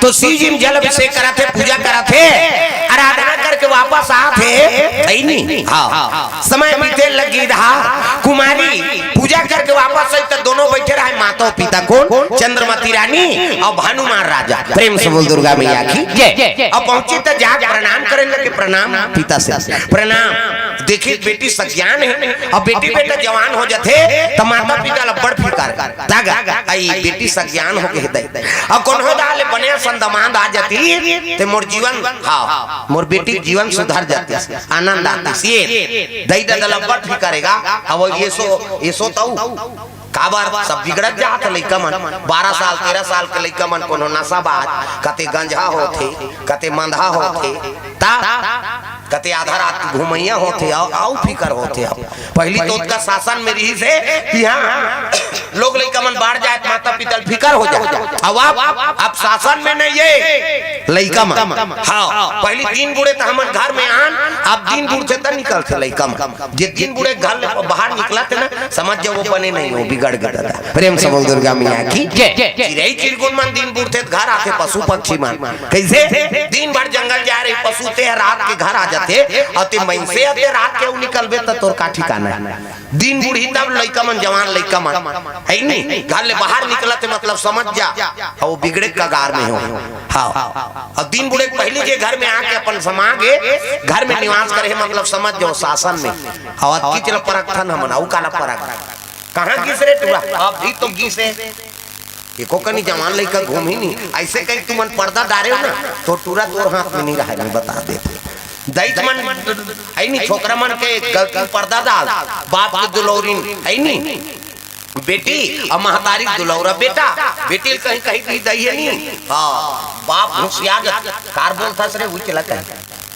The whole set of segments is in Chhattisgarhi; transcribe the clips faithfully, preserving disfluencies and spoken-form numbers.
तो शिव जी में जल अभिषेक करत हे, पूजा करत हे, आराधना करके वापस आत हे, है नी? हाँ। समय बीते लगी रहा, कुमारी पूजा करके वापस आई तो दोनों बैठे रहे, माता और पिता, कौन? चंद्रमती रानी और भानुमान राजा। प्रेम से बोल दुर्गा मैया की जय। अब पहुंची तो जाके प्रणाम करे लगे, प्रणाम पिता से, प्रणाम। देखी बेटी सज्ञान हे, अब बेटी बेटा जवान हो जाथे तो माता पिता ला बड़ फिकर, दागा, आई बेटी सज्ञान हो गए दई। अब कोनो दाल बने संदमान आ जाती ते मोर जीवन, हाँ, मोर बेटी जीवन सुधर जाती, आनंद आती। ये दई दादा ला बड़ फिकर हे गा। अब ये सो, ये सो तऊ काबर सब बिगड़त जात लइका मन, बारह साल, तेरह साल के लइका मन, कोनो नशाबाज, कते गंजहा होथे, कते मंदहा होथे, ता कते आधा रात के घुमैया होथे, अउ, अउ फिकर होथे। अब पहिली तो ओतका शासन में रिहिस हे कि हाँ, लोग लइका मन बाढ़ जाए, माता पिता ल फिकर हो जाए। अब आप, आप शासन में नहीं, ये लइका मन। हाँ, पहिली दिन बुड़े त हमन घर में आन, अब दिन बुड़थे त निकलथे लइका मन। जे दिन बुड़े घर ले बाहर निकलथे ना, समझ जाओ वो बने नहीं हो, बिगड़ गए दादा। प्रेम से बोल दुर्गा मैया की जय। चिरई चिरगुन मन दिन बुड़थे त घर आथे, पशु पक्षी मन। कैसे? दिन भर जंगल जा रही, पशु ते रात के घर आ जाथे, अउ ते मइनसे अते रात के उ निकलबे त तोर का ठिकाना हे? दिन बुढ़ी तब लइका मन, जवान लइका मन, है नी? घर ले बाहर निकलत हे, मतलब समझ जा, अउ बिगड़े कगार में हो। हाँ, अउ दिन बुढ़े के पहिली जे घर में आके अपन समा गे, घर में निवास करे हे, मतलब समझ जाओ शासन में। अउ अतकी चला परखथन हमन, अउ काला परख? कहाँ गिस रे टूरा? अभी तो गिस हे। एको कनी जवान लइका घूमी नी, ऐसे कहीं तुमन पर्दा डारे हो ना, तो टूरा तोर हाथ में नहीं रहे, मैं बता देते। दई मन, है नी, छोकरा मन के गलती पर्दा डाल, बाप के दुलौरिन, है नी, बेटी अउ महतारी के दुलौरा बेटा, बेटी ल कहीं, कहीं भी दई हे नी, हाँ, बाप घुसिया जात, कार बोलथस रे, उचला कहीं।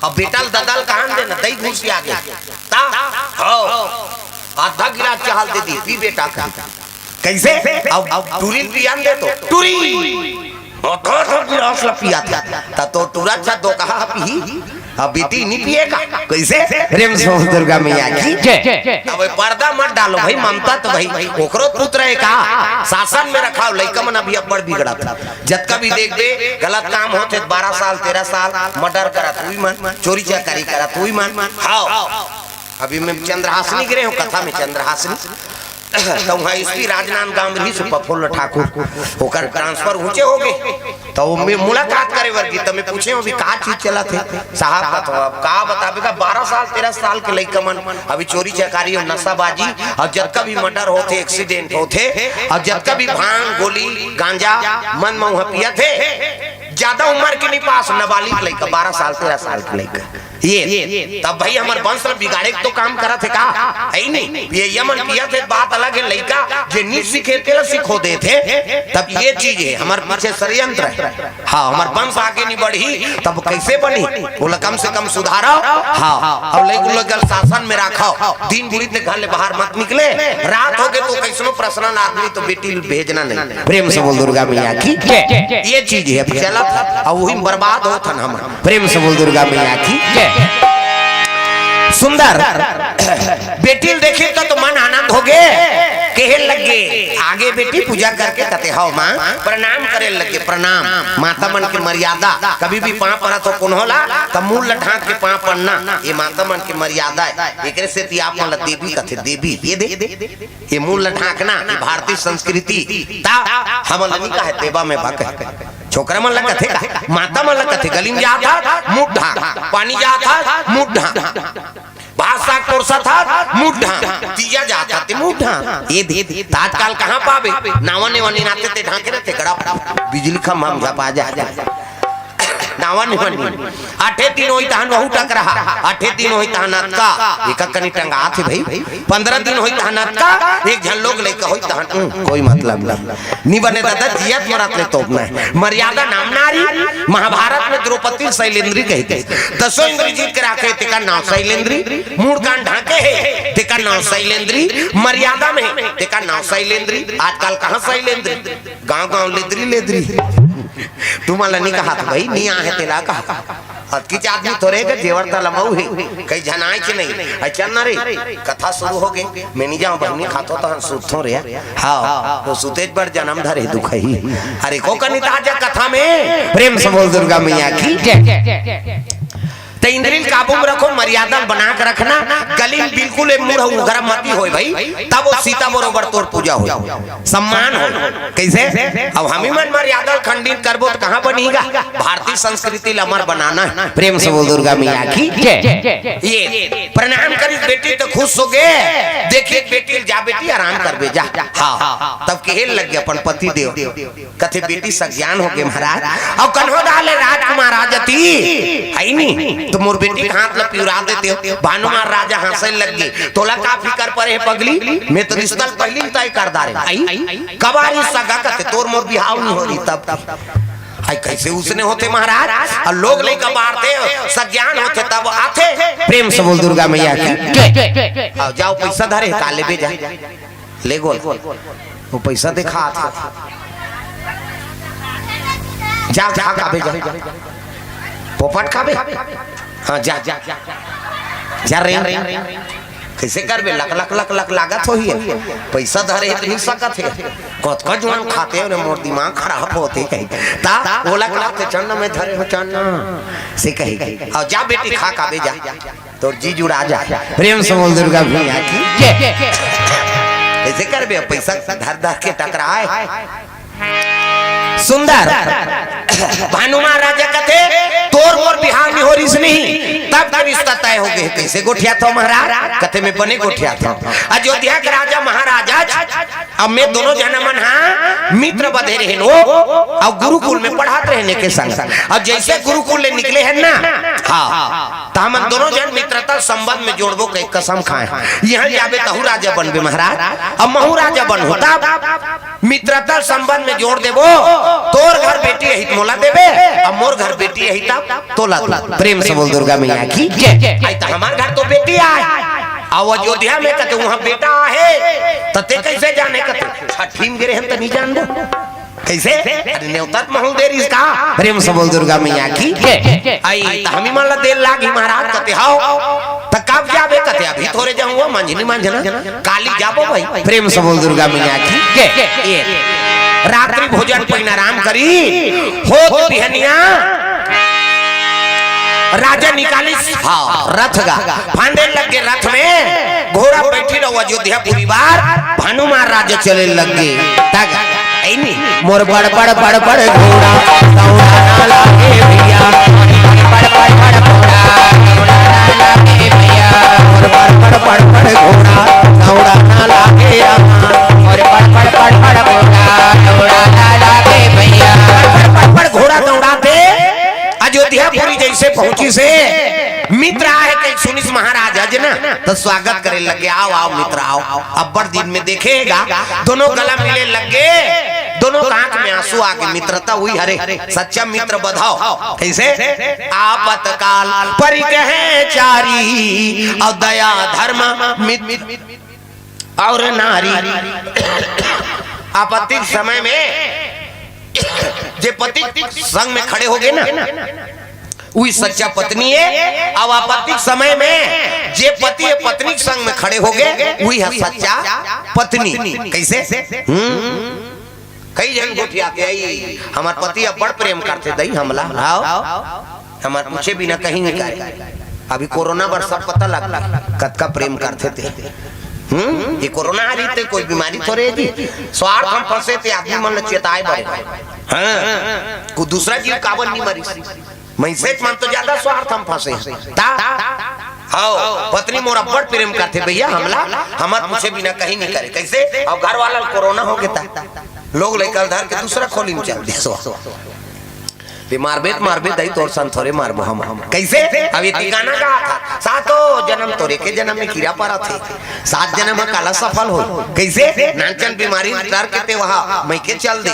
अब बेटा ल ददा ल कहाँ देना, दई घुसिया जात, ता, हो, आधा गिलास चाह ल दे दी, पी बेटा कहीं। कैसे? अब, अब टूरी पियान दे तो, टूरी! और थोड़ा सा गिलास ला पिया था, ता तो टूरा अच्छा दो कहा पी, अब बेटी नहीं पिएगा। कैसे? प्रेम से बोल दुर्गा मैया की जय। अब ये पर्दा मत डालो भाई, ममता तो भाई, ओकरो पुत्र हे का? शासन में रखाओ, लइका मन अभी अब्बड़ बिगड़त। जतका भी देखबे, गलत काम होथे, बारह साल, तेरह साल, मर्डर करत हुई मन, चोरी चकारी करत हुई मन। हाँ, अभी मैं चंद्रहासिनी गिरे हूँ, कथा में चंद्रहासिनी। तो वहाँ एसपी राजनांदगांव रहिस प्रफुल्ल ठाकुर, ओकर ट्रांसफर ऊंचे हो गए। तो वो मैं मुलाकात करे बर गे, तो मैं पूछे हूँ, "अभी का चीज चलत हे?" "साहब, का तो अब का बताबे का, बारह साल, तेरह साल के लइका मन अभी चोरी चकारी अउ नशाबाजी, अउ जतका भी मर्डर होथे, एक्सीडेंट होथे, अउ जतका भी भांग, गोली, गांजा, मन महुआ पियत हे, ज्यादा उम्र के नहीं पास, नाबालिग लइका, बारह साल, तेरह साल के लइका।" ये, तब भाई हमर वंश ल बिगाड़े के तो काम करत हे का? है ही नहीं। ये यमन पियत हे, बात अलग हे, लइका जे नी सीखे तेला सिखो देत हे। तब ये चीज हे, हमर पीछे षड्यंत्र हे। हाँ, हमर वंश आगे नहीं बढ़ी, तब कैसे बनी? बोला कम से कम सुधारो। हाँ, अब लइका लोग ल शासन में राखो, दिन बुढ़ी ते घर ले बाहर मत निकले, रात हो गए तो कैसनो पर्सनल आदमी तो बेटी भेजना नहीं। प्रेम से बोल दुर्गा मैया की जय। ये चीज हे, अब चलत हे, अब वही बर्बाद होत हन हम। प्रेम से बोल दुर्गा मैया की जय। सुंदर बेटी ल देखी तो, तो मन आनंद हो गए, कहे लगे, आगे बेटी पूजा करके कते, "हव माँ," प्रणाम करे लगे, प्रणाम। माता मन के मर्यादा, कभी भी पाँव परत हो कोनो ला, त मुड़ ल ढांक के पाँव पड़ना, ये माता मन के मर्यादा हे। एकरे सेती आप मन ल देवी कथे, देवी, ये दे, ये मुड़ ल ढांकना, ये भारतीय संस्कृति। ता हमन ल नहीं कहे देवा में बा कहे। छोकरा मन ल कथे का? माता मन ल कथे, गली में जात हस, मुड़ ढांक, पानी जात हस, मुड़ ढांक, भात साग परोसत हस, मुड़ ढांक, तीजा जात हस, ते मुड़ ढांक। ये दे, त आजकल कहाँ पाबे? नावा नेवा नी नाते ते ढांके रहते, गड़ा बिजली खम्भा में झपा जाए। नावा नेवा नी। आठे दिन होई तहन वहू टकरहा, आठे दिन होई तहन अतका, एक कनी टंगात हे भाई। पंद्रह दिन होई तहन अतका, एक झन लोग लइका होई तहन, उम, कोई मतलब नहीं। नी बने दादा, जियत मरत ले तोपना हे। मर्यादा नाम नारी, महाभारत में द्रौपदी ल शैलेंद्री कहिथे। दसों इंद्री जीत के राखे, तेकर नाव शैलेंद्री। मुड़ कान ढांके हे, तेकर नाव शैलेंद्री। मर्यादा में, तेकर नाव शैलेंद्री। आजकल कहाँ शैलेंद्री? गांव गांव लेदरी लेदरी। तुमन ल नी कहा त भाई, नी आहे तेला कहा। अतकीच आदमी थोरे के जेवर त लमऊ हे, कहीं झनाइच नहीं। अइ चल ना रे, कथा शुरू हो गे, मैं नहीं जाऊँ, बहिनी खातो तहन सुतथों रे। हाँ, तो सुतेच बर जन्म धरे दुखही। अरे को कनिता जा कथा में, प्रेम से बोल दुर्गा मैया की। त इंद्रिल काबू में रखो, मर्यादा बना के रखना, गली में बिल्कुल ए मुड़ उघरा मती होय भाई, तब वो सीता बरोबर तोर पूजा होय, सम्मान होय। कैसे? अब हम ही मन मर्यादा खंडित करबो त कहाँ बनीगा? भारतीय संस्कृति ल अमर बनाना है। प्रेम से बोल दुर्गा मैया की। ये प्रणाम करिस बेटी त खुश हो गे। देखिए बेटी, जा बेटी आराम करबे जा। हाँ, तब कहे लग गे अपन पति देव, कथे बेटी सज्ञान हो गे महाराज। अउ कन्हो डाले राजकुमार राज अति है नी, त मोर बेटी के हाथ ल पिउरा देते हो। भानुमान राजा हंसे लग गे, तोला का फिकर परे हे पगली, मैं तो रिश्ता ल पहिली तय कर डारे। आई कबारी सगा कथे तोर मोर बिहाव नहीं हो रही तब। आई कैसे उसने होते महाराज, अउ लोग लइका बारथे, सज्ञान होते तब आथे। प्रेम से बोल दुर्गा मैया की। अउ जाओ पैसा धरे का लेबे जा, ले गोल, वो पैसा दिखा आथे। जा खा खाबे जा, पोपट खाबे। हाँ जा जा जा रे। कैसे करबे? लक लक लक लक लागत होही। पैसा धरे हे त नहीं सकत हे। कतका जुआन खाते हो रे, मोर दिमाग खराब होते कहीं। ता बोला खाते चन्ना में धरे हो चन्ना से कही। अउ जा बेटी खा खाबे जा, तोर जी जुड़ा जा। प्रेम से बोल दुर्गा मैया की। कैसे करबे? पैसा धर धर के टकराए। सुंदर भानुमान राजा कथे, तोर मोर बिहाव नहीं हो रिस नहीं, तब के रिश्ता तय हो गे। कैसे गोठियाथो महाराज? कथे मैं बने गोठियाथो। अयोध्या के राजा महाराजा, अब मैं दोनों झना मन हा मित्र बधे रहेन वो, अउ गुरुकुल में पढ़ात रहेन एके संग। अब जैसे गुरुकुल ले निकले हे ना, हाँ, त हमन दोनों झन मित्रता संबंध में जोड़बो कहि कसम खाए। यहाँ जाबे तहू राजा बनबे महाराज, अब महू राजा बनहूँ तब। मित्रता संबंध में जोड़ देबो, तोर घर बेटी रही त मोला देबे, अब मोर घर बेटी रही तब तोला देबो। प्रेम से बोल दुर्गा मैया की। आई त हमार घर तो बेटी आय, अउ अयोध्या में कथे वहाँ बेटा आहे, त ते कैसे जाने? कथे छठी में गे रहेन त नहीं जानबो। कैसे? अरे नेवता त महू दे रिस का? प्रेम से बोल दुर्गा मैया की। आई त हमी मन ला देर लागी महाराज। कथे हव, त कब जाबे? कथे अभी थोरे जाहूँ, मंझनी मंझना काली जाबो भाई। प्रेम से बोल दुर्गा मैया की। ये रात्रि भोजन पहिन आराम करी, होत बिहनिया राजा निकालिस, हाँ, रथ गा, फांदे लग गे रथ में, घोड़ा बैठी रहो अयोध्यापुरी बार, भानुमान राजा चले लग गे। तक ऐनी मोर बड़ बड़ बड़ बड़ घोड़ा दौड़ा ना लागे भैया, बड़ बड़ बड़ बड़ घोड़ा दौड़ा ना लागे भैया, मोर बड़ बड़ बड़ बड़ घोड़ा दौड़ा ना लागे रामा, मोर बड़ बड़ बड़ बड़ घोड़ा दौड़ा ना लागे भैया। बड़ बड़ बड़ घोड़ा दौड़ाथे अयोध्यापुरी जैसे पहुंचिस हे, मित्र आहे कहि सुनिस महाराज अज ना, त स्वागत करे लगे, आओ आओ मित्र आओ, अब्बड़ दिन में देखे गा। दोनों गला मिले लग गे, दोनों के आंख में आंसू आ गे। मित्रता उही हरे, सच्चा मित्र बधाओ। कैसे? आपतकाल परिग्रह चारी, अउ दया धर्म मित अउ नारी। आपत्ति के समय में जे पति संग में खड़े हो गे ना, उही सच्चा पत्नी हे। अउ आपत्ति के समय में जे पति हे पत्नी के संग में खड़े हो गे, उही हे सच्चा पत्नी। कैसे? हम्म, कई झन गोठियाथे, "आई, हमर पति अब्बड़ प्रेम करथे दई हमला।" हाव, हमर पूछे बिना कहीं नहीं करे। अभी कोरोना बर सब पता लग गे, कतका प्रेम करथे ते। हम्म, ये कोरोना आ रही ते कोई बीमारी थोरे हे जी। स्वार्थ में फंसे ते आदमी मन ल चेताए बर। हाँ, को दूसरा जीव काबर नहीं मरिस? मइसेच मन तो ज्यादा स्वार्थ में फंसे हे। ता? हव, पत्नी मोर अब्बड़ प्रेम करथे भैया हमला, हमर पूछे बिना कहीं नहीं करे। कैसे? अउ घर वाला ल कोरोना हो गे ता, लोग लइका ल धर के दूसरा खोली में चल दे सो। ते मारबे त मारबे दई, तोर सन थोरे मारबो हम। कैसे? अब ये गाना गाथे, सातो जनम तोरे के जनम में कीरा परथे, सात जनम ह काला सफल हो। कैसे? नानचन बीमारी डर के ते वहा मइके चल दे।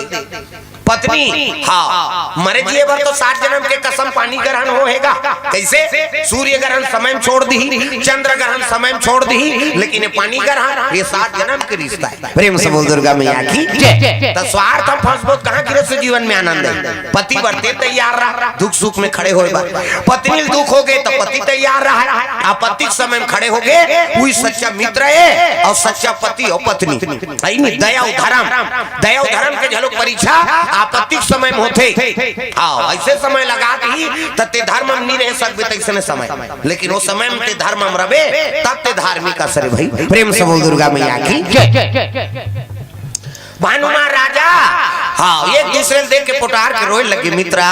पत्नी, हाँ, मरे जिए बर तो सात जन्म के कसम पानी ग्रहण हो हेगा। कैसे? सूर्य ग्रहण समय में छोड़ दी, चंद्र ग्रहण समय में छोड़ दी, लेकिन ये पानी ग्रहण, ये सात जन्म के रिश्ता है। प्रेम से बोल दुर्गा मैया की जय। तो स्वार्थ हम फंसबो तो कहाँ गृहस्थ जीवन में आनंद है? पति बर ते तैयार रहा, दुख सुख में खड़े होए बर। पत्नी ल दुख हो गए तो पति तैयार रहा, आपत्ति के समय में खड़े हो गए, वही सच्चा मित्र है और सच्चा पति और पत्नी। है नी? दया और धर्म, दया और धर्म के झलो परीक्षा आपत्ति के समय में होथे। हाँ, ऐसे समय लगा दी त ते धर्म में नहीं रह सकबे, तैसने समय। लेकिन वो समय में ते धर्म में रबे, तब ते धार्मिक असरे भाई। प्रेम से बोल दुर्गा मैया की जय। भानुमान राजा, हाँ, एक दूसरे ल देख के पोटार के रोए लगे, मित्रा।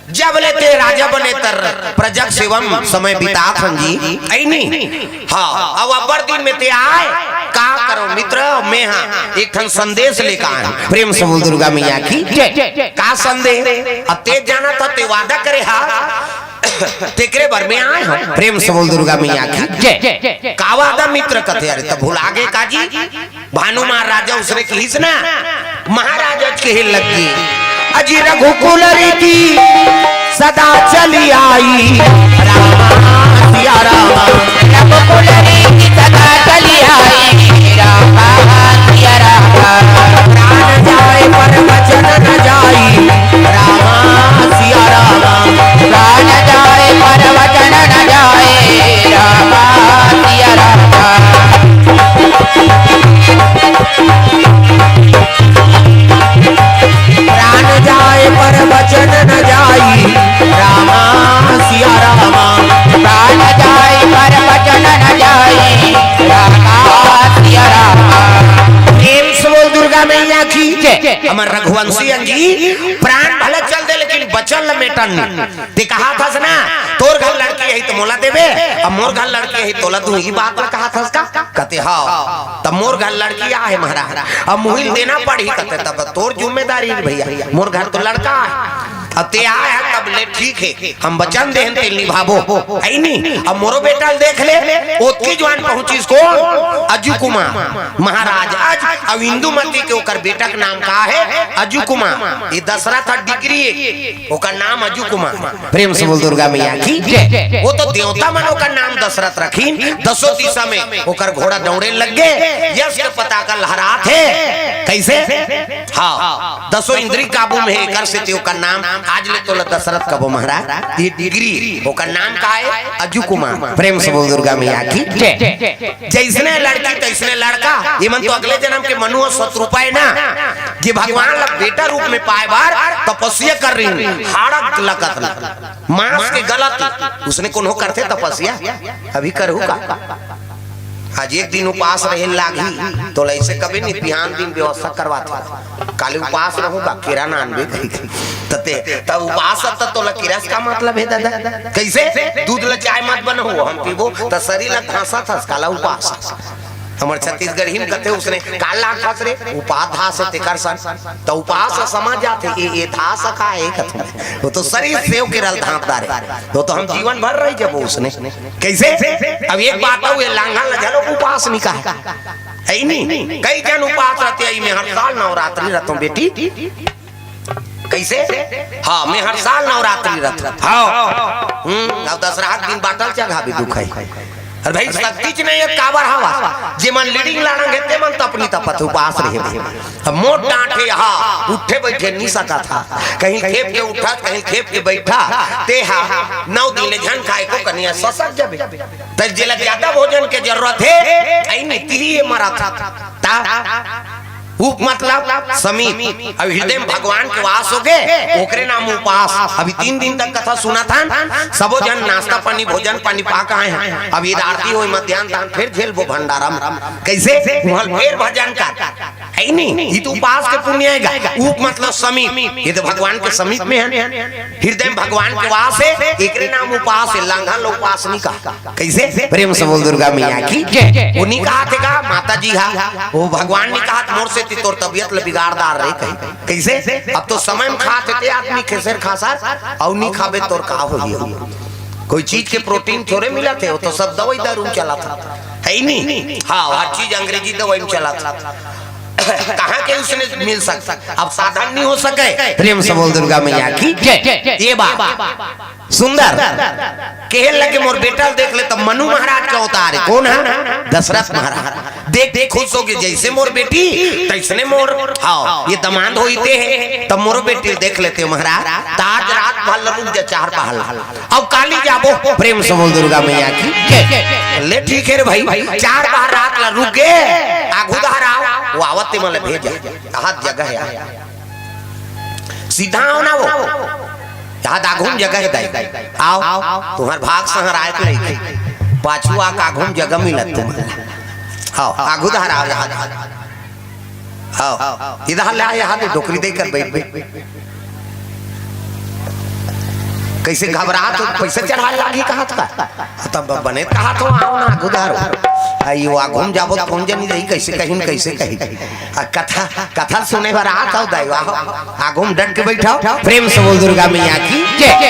जब ले ते राजा बने तर प्रजग सेवम समय बितात हन जी, ऐ नी? हाँ, अब अब्बड़ दिन में ते आए, का करो मित्र, मैं हाँ एक ठन संदेश लेकर आए। प्रेम से बोल दुर्गा मैया की जय। का संदेश? अब ते जाना था, ते वादा करे हा, तेकरे बर में आए हन। प्रेम से बोल दुर्गा मैया की जय। का वादा मित्र कथे? अरे तब भुला गे का जी? भानुमान राजा उसने किहिस ना, महाराज अज कहे लग गे, अजी रघुकुल रीति सदा चली आई। रामा सिया रामा। रघुकुल रीति सदा चली आई। रामा सिया रामा। प्राण जाए पर वचन न जाई। रामा सिया रामा। प्राण जाए पर वचन न जाए। रामा सिया रामा। प्राण जाए पर वचन न जाई। रामा सिया रामा। प्राण जाए पर वचन न जाई। रामा सिया रामा। प्रेम से बोल दुर्गा मैया की जय। हमर रघुवंशी अंग जी, प्राण भले चल दे लेकिन वचन ल मेटन नहीं। ते कहा थस ना, तोर घर लड़की है तो मोला देबे, अब मोर घर लड़की है तोला दूं, ई बात ल कहा थस का? कथे हाँ, तब मोर घर लड़की आहे महाराज, अब मुहिल देना पड़ही। कथे तब तोर जिम्मेदारी रे भैया, मोर घर तो लड़का है। अब ते आए है तब ले ठीक है, हम वचन देहन ते निभाबो, है नी? अब मोरो बेटा ल देख ले, ओतकी जवान पहुंचिस कोन? अजू कुमार महाराज। अज अब इंदुमती के ओकर बेटा के नाम का है? अजू कुमार। ये दशरथ ह डिग्री है, ओकर नाम अजू कुमार। प्रेम से बोल दुर्गा मैया की जय। वो तो देवता मन ओकर नाम दशरथ रखिन, दसों दिशा में ओकर घोड़ा दौड़े लग गे, यश के पताका लहरात हे। कैसे? हाँ, दसों इंद्री काबू में हे, एकर सेती ओकर नाम आज ले तोला दशरथ कबो महाराज। ये डिग्री, ओकर नाम का है? अजू कुमार। प्रेम से बोल दुर्गा मैया की जय। जैसने लड़की तैसने लड़का, ये मन तो अगले जन्म के मनु अउ शत्रु पाए ना, ये भगवान ला बेटा रूप में पाए बार तपस्या कर रही, हाड़क लकत ला। मांस के गलत, उसने कोनो करथे तपस्या? अभी करहू का? आज एक दिन उपास रहे लागही, तोला ऐसे कभी नहीं, बिहान दिन व्यवस्था करवाथे। काली उपास रहूंगा, किरा नानबे कही। तते, तब उपास त तोला किरस का मतलब है दादा? कैसे? दूध ला चाय मत बनाओ, हम पीबो, त शरीर ला धांसा थस, काला उपास। हमर छत्तीसगढ़ी में कथे उसने, काला धांस रे, उपास धांस है तेकर सन। त उपास समझ जाथे, ये, ये धांस का है कथे। वो तो शरीर सेव के रल धांस डारे। वो तो हम जीवन भर रही जब उसने। कैसे? अब एक बात हो, ये लांघन ल घलो उपास नहीं कहे। है नी? कई जन उपास रहते हैं, मैं हर साल नवरात्रि रहता हूँ बेटी। कैसे? हाँ, मैं हर साल नवरात्रि रहता हूँ। हाँ। हम्म, अब दशहरा के दिन बाटल चघाबे दुख है। अरे भाई, शक्ति च नहीं है, काबर हवा? जे मन लीडिंग लाड़ंग है, ते मन तपनी तपत उपास रहे। अब मोट डांट है यहाँ, उठे बैठे नहीं सकत हा। कहीं खेप के उठा, कहीं खेप के बैठा, ते हा नौ दिन ले झन खाए को कनिया ससक जबे। त जेला ज्यादा भोजन के जरूरत हे, ऐ नीति ही ये मरत। ता उप मतलब समीप। अब हृदय में भगवान के वास हो गए, ओकरे नाम उपास। अभी तीन दिन तक कथा सुना था, सबो जन नाश्ता पानी, भोजन पानी पा के आए हैं। अब ईद आरती होई मध्यान्ह तक, फिर झेलबो भंडारा में। कैसे? वहाँ फिर भजन कर। है नहीं, ये तो उपास के पुण्य आएगा। उप मतलब समीप, ये तो भगवान के समीप में है, हृदय में भगवान के वास है, एकरे नाम उपास है, लांघन लो उपास नहीं कहा। कैसे? प्रेम से बोल दुर्गा मैया की जय। वो नहीं कहा थे का माता जी हा, वो भगवान नहीं कहा मोर से ती तोर तबियत ल बिगाड़ डार रे कही। कैसे? अब तो समय में खा थे आदमी खेसर खासर, और नहीं खाबे तोर का होही? कोई चीज के प्रोटीन थोड़े मिला थे, वो तो सब दवाई दारू में चला था, है ही नहीं। हाँ, हर चीज अंग्रेजी दवाई में चला था। कहाँ के उसने मिल सकता? अब साधन नहीं हो सके। प्रेम से बोल दुर्गा मैया की जय। ये बात सुंदर। कहे लगे, मोर बेटा ल देख ले। तब मनु महाराज का अवतार है। कौन है? दशरथ महाराज। देख देख खुश हो गए, जैसे मोर बेटी तैसने मोर, हाँ, ये दमांद होइते हैं। तब मोरो बेटी ल देख लेते महाराज, त आज रात भर ल रुक जा, चार पहर ल। अब काली जाबो। प्रेम से बोल दुर्गा मैया की जय। ले ठीक है रे भाई, चार पहर रात ल रुक गे, आघू डहर आव, वो आवत ते मन ल भेजा। हाथ जगह है, सीधा आव ना वो। यहाँ आघू म जगह हे दाई, आव, तुँहर भाग संहराय के लइके। पाछू आके आघू म जगह मिलत तुमन ला। हव, आघू डहर आव, यहाँ डहर। हव, इधर ले आ, यहाँ ले डोकरी दे कर बैठ, बैठ। कइसे घबरात हो, पइसा चढ़ाय लागही कहत का? तब बने कहत हो, आव ना, आघू डहर। आ, यो आघू म जाबो त कोन जनी रही, कइसे कहिन, कइसे कही। आ, कथा, कथा सुने बर आत हव दाई, आव। आघू म डट के बइठव। प्रेम से बोल दुर्गा मैया की जय।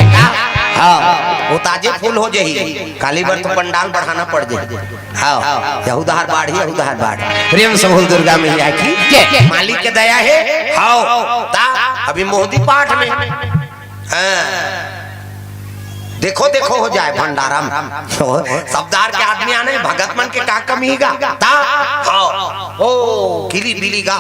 हाँ, वो ताजे फूल हो जाही। काली बर तो पंडाल बढ़ाना पड़ जाही। हाँ, यहू डहर बाढ़, यहू डहर बाढ़। प्रेम से बोल दुर्गा मैया की जय। मालिक के दया हे। हाँ, ता अभी मोहदी पाठ में। हाँ। देखो, देखो हो जाए भंडारा म। सब डहर के आदमी आने, भगत मन के का कमी गा? ता, हाँ। ओ, किली बिली गा।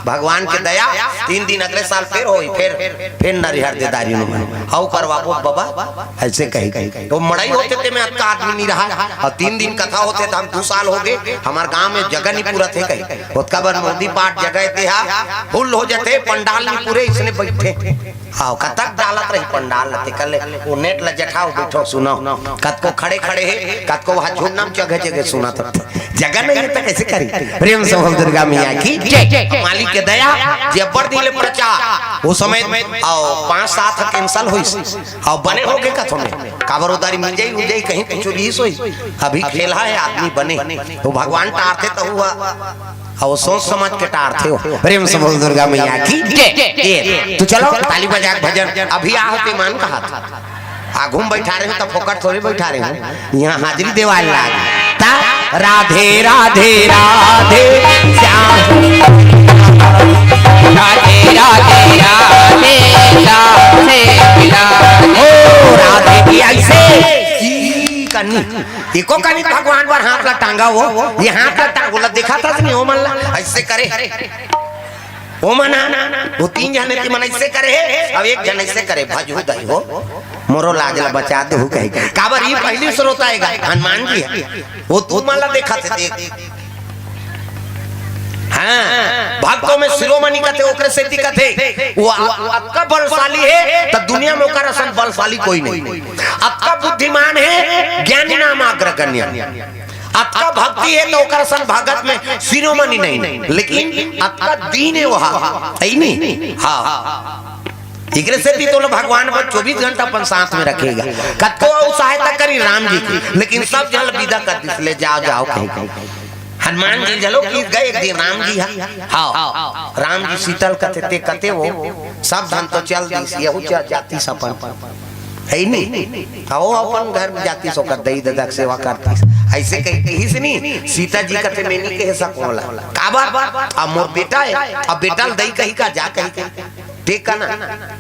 भगवान के दया, तीन दिन अगले साल फेर होही, फेर, फेर नरिहर दे दारी नु। हव करवाबो बाबा, अइसे कही, कही। तो मड़ई होथे ते में अतका आदमी नइ रहय, अउ तीन दिन कथा होथे, त हम दू साल हो गे, हमर गांव में जगह नइ पूरत हे कही। ओतका बर मोहदी पाठ जगह हे तेहा, फुल हो जथे, पंडाल नइ पूरे, अइसने बइठे। हव, कतक डालत रही पंडाल ल, तेकर ले ओ नेट ल जठाव, बइठव, सुनव। कतको खड़े खड़े हे, कतको वहाँ झुन्ना म जगह जगह सुनत रथे। जगह नइ हे त कइसे करी? प्रेम से बोल दुर्गा मैया की जय। मालिक के दया, जे अब्बड़ दिन ले प्रचार, ओ समय अउ पाँच सात ह cancel होइस, अउ बने हो गे कथो में। काबर ओ दारी मिंजई उंजई कहीं कुछ रिहिस होइस, अभी खेलहा हे आदमी बने, तो भगवान टारथे त हुआ। अउ सोच समझ के टारथे हो। प्रेम से बोल दुर्गा मैया की जय। ये, तो चलो ताली बजा के भजन। अभी आहते मन कहत, आघू म बइठा रहेंव त फोकट थोरे बइठा रहेंव, यहाँ हाजिरी देवाय लाग। ता राधे राधे राधे श्याम, राधे राधे राधे राधे राधे। ओ राधे की अइसे की कनी। एको कनी भगवान बर हाथ ला टांगा हो, ये हाथ ला टांग, ओला देखा था नहीं, ओ मन ला अइसे करे। ओ मन हा, ओ तीन झन हे, ते मन अइसे करे हे, अउ एक झन अइसे करे, भजहू दाई हो, मोरो लाज ला बचा देहू कहे। काबर ई पहिली श्रोता हे गा, हनुमान जी हे। ओ तुमन ला देखत हे, देख। हाँ, भक्तों में शिरोमणि कथे, ओकरे सेती कथे। वो, वो अतका बलशाली हे, त दुनिया में ओकर असन बलशाली कोई नहीं। अतका बुद्धिमान हे, ज्ञानी नाम अग्रगण्य। अतका भक्ति हे, त ओकर असन भगत में शिरोमणि नहीं। लेकिन अतका दीन हे वो, हे नी? हाँ। एकरे सेती तोला भगवान बर चौबीस घंटा अपन साथ में रखे गा। कतको अउ सहायता करी राम जी की, लेकिन सब झन ल बिदा कर दिस, ले जाव, जाव कहि के। हनुमान जी घलो कि गे एक दिन राम जी हा, हाँ, राम जी सीता ल कथे, ते कथे वो, सब झन तो चल दिस, यहू चल जातिस अपन, हे नी? हाँ, वो अपन घर में जातिस, ओकर दई ददा के सेवा करतिस। अइसे कहि, कहिस नी, सीता जी कथे, मैं नी कहे सकंव ओला। काबर? अब मोर बेटा हे, अब बेटा ल दई कहि का, जा कहि का। ते का ना,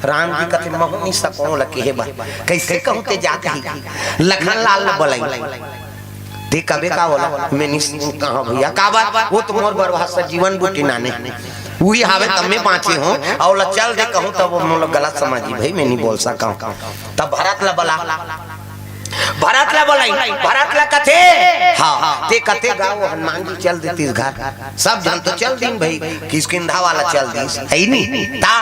राम जी कथे, महूँ नी सकंव ओला कहे बर। कइसे कहूँ, ते जा कहि का। लखन लाल ल बलई। ते कबे का ओला, मैं नी कहंव भइया। काबर? वो तो मोर बर भाषा जीवन बूटी नाने। उही हावे तब मैं बाँचे हंव, अउ ओला चल दे कहूँ तब वो मोला गलत समझही भई, मैं नी बोल सकंव। तब भरत ल बला, भरत ल बलई, भरत ल कथे, हाँ, ते कथे गा वो हनुमान जी चल देतिस घर। सब झन तो चल दीन भई, किष्किंधा वाला चल दिस, हे नी? ता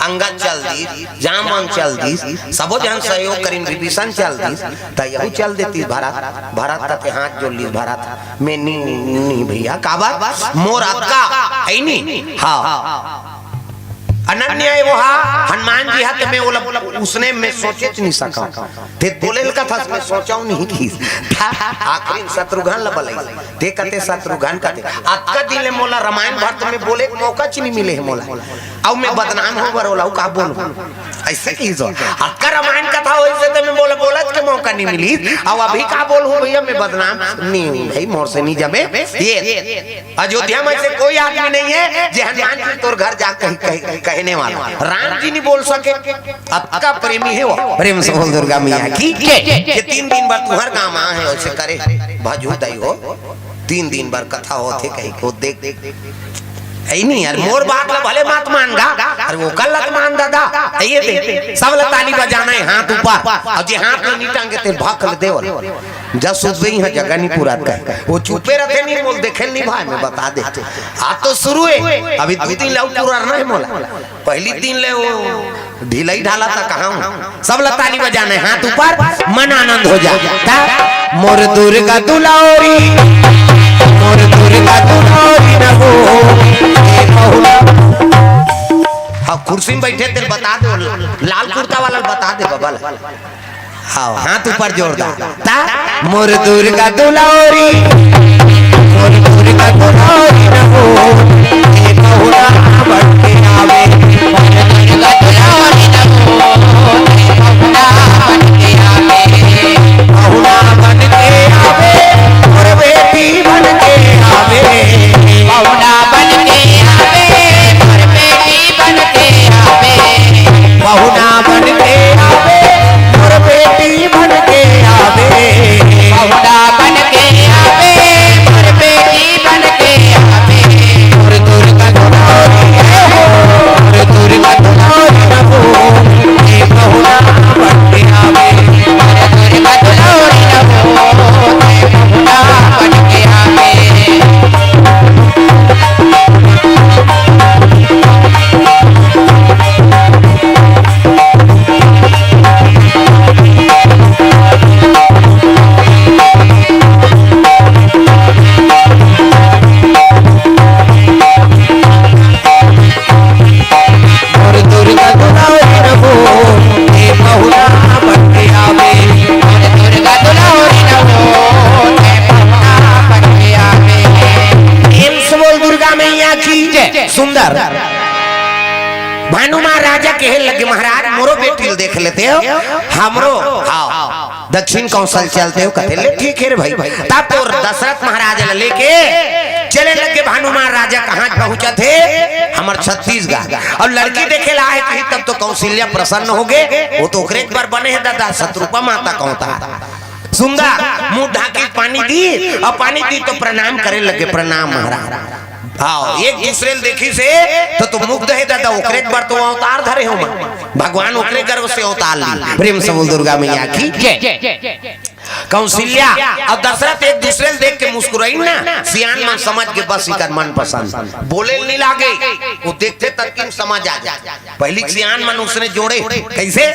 अंगद चल दिस, जामवंत चल दिस, सबो झन सहयोग करिन, विभीषण चल दिस, त यहू चल देतिस भरत। भरत कथे हाथ जोड़ लिस भरत, मैं नी, नी भइया, काबर? मोर अतका, हे नी? हाँ। अनन्य हे वो हा, हनुमान जी हा, त मैं ओला, ओला उसने मैं सोचेच नी सकंव। ते बोले ल कथस, मैं सोचंव नी किहिस। आखिरी शत्रुघ्न ल बलई। ते कथे शत्रुघ्न कथे, अतका दिन ले मोला रामायण भर त मैं बोले के मौकाच नी मिले हे मोला। अउ मैं बदनाम हों बर ओला, अउ का बोलहूँ? अइसे किहिस। अतका रामायण कथा होइस हे त मैं बोला, बोलत के मौका नहीं मिली। अब अभी का बोलहूँ भैया, मैं बदनाम नहीं हूँ भाई, मोर से नहीं जमे। ये अयोध्या में से कोई आदमी नहीं है जे हनुमान जी तोर घर जा कह, कह, कहने वाला। राम जी नहीं बोल सके, अतका प्रेमी है वो। प्रेम से बोल दुर्गा मैया की। ये तीन दिन बाद तुम्हार गाँव आए हैं, ऐसे करे भजू दई हो, तीन दिन बर कथा होथे कही को देख। ऐ नहीं यार, मोर बात ला भले मत मान गा, अरे वो कल मत मान दादा। ये दे, सब ला ताली बजाना है, हाथ ऊपर। और जे हाथ में नहीं टांगे, ते भाग कर देवल। जब सुधबे यहाँ जगह नहीं पूरा कर, वो चुपे रहते नहीं, बोल देखे नहीं भाई, मैं बता दे। आज तो शुरू है, अभी दो दिन लाऊ पूरा नहीं मोला। पहली दिन ले वो ढिलाई ढाला था कहाँ हूँ? सब ला ताली बजाना है, हाथ ऊपर, मन आनंद हो जा। ता, मोर दुर्गा दुलारी, मोर दुर्गा दुलारी न हो, ए बहुला। हाँ, कुर्सी में बैठे तेरे बता दे, लाल कुर्ता वाला बता दे, बबल। हाँ, हाथ ऊपर जोरदार। ता, मोर दुर्गा दुलारी, मोर दुर्गा दुलारी न हो, ए बहुला बन के आवे। मोर दुर्गा दुलारी न हो, ए बहुला बन के आवे। बहुला बन के आवे, मोर बेटी बन के आवे। बहुला बन के आवे, मोर बेटी बन के आवे। बहुला बन के आवे, मोर बेटी बन के आवे। बहुला बन के आवे, मोर बेटी बन के आवे। मोर दुर्गा दुलारी हो, मोर दुर्गा दुलारी हो, ए बहुला बन के आवे। मोर दुर्गा दुलारी हो, ए बहुला बन के आवे। मोर दुर्गा दुलारी न हो, ए बहुला बन के आवे। मोर दुर्गा दुलारी न हो, ए बहुला बन के आवे। प्रेम से बोल दुर्गा मैया की जय। सुंदर भानु महाराजा कहे लगे, महाराज, मोरो बेटी ल देख लेते हो, हमरो। हाँ, दक्षिण कौशल चलते हो, कहते ले ठीक है रे भाई। तब तो दशरथ महाराज ल लेके चले लगे। भानु महाराजा कहाँ पहुँचत हे? हमर छत्तीसगढ़। अब लड़की देखे ला आए कहीं, तब तो कौशल्या प्रसन्न हो गए। वो तो ओकरे एक बार बने है दादा, शत्रुपा माता कहता। सुंदर मुंह ढाकी पानी दी, और पानी दी तो प्रणाम करे लगे, प्रणाम महाराज। हाँ, एक दूसरे ल देखी से तो, तो मुग्ध है दादा, ओकरे एक बार तो अवतार धरे हो माँ। भगवान ओकरे गर्भ से अवतार ली। प्रेम से बोल दुर्गा मैया की जय। कौशल्या और दशरथ एक दूसरे ल देख के मुस्कुराइन ना, सियान मन समझ के बस इकर मन पसंद, बोले ल नहीं लागे, वो देखते तक कि समझ आ जाए। पहली सियान मन उसने जोड़े, कैसे?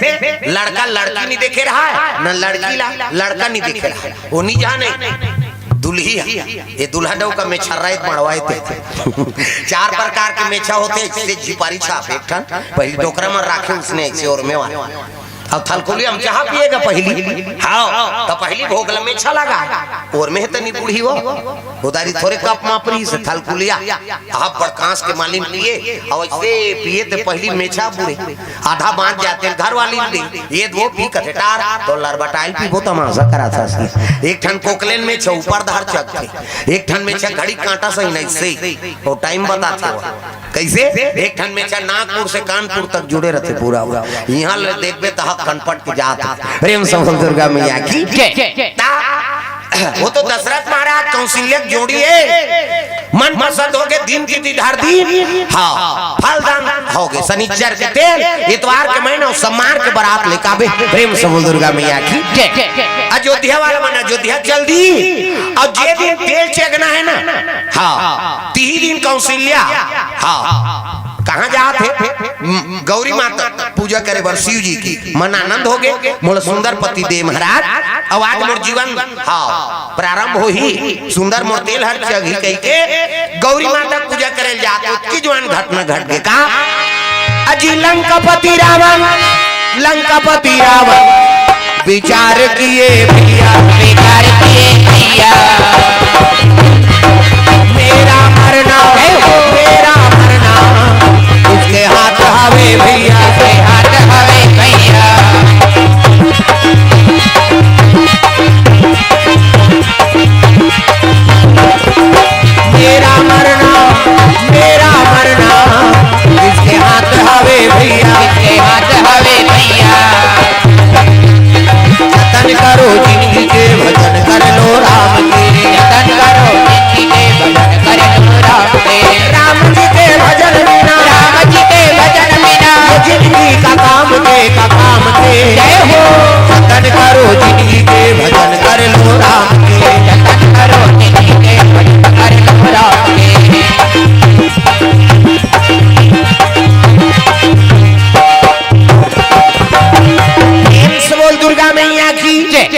लड़का लड़की नहीं देखे रहा है, न लड़की ला लड़का नहीं देखे रहा है, वो नहीं जाने। दुल्ही है, ये दूल्हा डौ का मेछा राइत मड़वाए थे। चार प्रकार के मेछा होते, जैसे झिपारी छाप, एक ठन पहली डोकरा में राखे उसने ऐसे और में वाला। अब थलकुलिया में चाह पिएगा पहली, हाँ, तो पहली भोग ल मेछा लगा, और में तनी बूढ़ी हो, उधारी थोरे कप मापरी से थलकुलिया, आप बड़कांस के मालिन पिए, और ऐसे पिए ते पहली मेछा बूढ़े, आधा बांच जाते घर वाली दे, ये दो पी कथे टार, तो लरबटाइल पीबो तमाशा करा था। एक ठन कोकलेन मेछा ऊपर धार चक थे, एक ठन मेछा घड़ी कांटा सही नहीं से, वो टाइम बताते हो। कैसे? एक ठन मेछा नागपुर से कानपुर तक जुड़े रहते पूरा हुआ। यहाँ ले देखबे त हक कनपट के जात हे। प्रेम से बोल दुर्गा मैया की जय। ता, वो तो दशरथ महाराज कौशल्या के जोड़ी है, मन पसंद हो गए, दिन की दीदार दिन। हाँ, फलदान हो गए, शनिचर के तेल, इतवार के महीना और सोमवार के बारात लेके आबे। प्रेम से बोल दुर्गा मैया की जय। अयोध्या वाला मन अयोध्या चल दी, और जे दिन तेल चघना है ना, हाँ, तिही दिन कौशल्या, हाँ, कहाँ जात हे? म-, गौरी माता पूजा करे बर शिव जी की। मन आनंद हो गए, मोला सुंदर पति दे महाराज। अब आज मोर जीवन, हाँ, प्रारंभ होही, सुंदर मोर तेल हर चघी कही के गौरी माता पूजा करे जात हे, ओतकी जुवान घटना घट गे का। अजी लंकापति रावण, लंकापति रावण विचार किए भैया, विचार किए भैया। मेरा मरना, मेरा मरना उसके हाथ हवे भैया, उसके हाथ हवे भैया।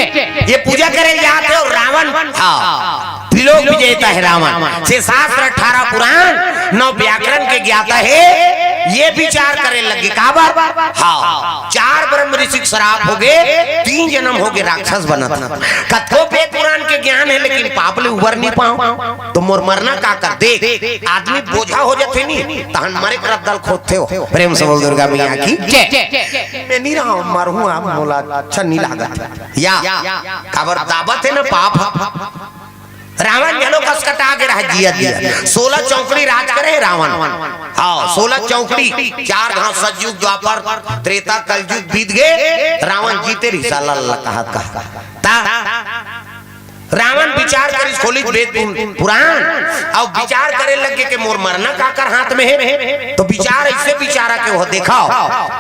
ये पूजा करे जात हे अउ रावण, हाँ, त्रिलोक विजेता हे रावण। छह शास्त्र, अठारह पुराण, नौ व्याकरण के ज्ञाता हे। ये विचार करे लगे, काबर? हाँ, चार ब्रह्म ऋषि के श्राप होगे, तीन जनम होगे राक्षस बनत। कतको वेद पुराण के ज्ञान हे, लेकिन पाप ले उबर नइ पावंव, त मोर मरना का कर? देख, आदमी बोझा हो जाथे नी, तहन मरे के रद्दा ल खोदथे हो। प्रेम से बोल दुर्गा मैया की जय। मैं नइ रहंव, मरहूं, अब मोला अच्छा नइ लागत। या, काबर? दाबत हे ना पाप। रावण घलो कसकटा गे रहय जियत जियत। सोलह चौकड़ी राज करे हे रावण। हाँ, सोलह चौकड़ी, चार घांव सतयुग, द्वापर, त्रेता, कलयुग बीत गे, रावण जीते रहिस, ला ला ला कहत कहत। त रावण विचार करिस, खोलिस वेद पुराण, अउ विचार करे लगे के मोर मरना काकर हाथ में हे। त विचार अइसे विचारा के ओह देखव,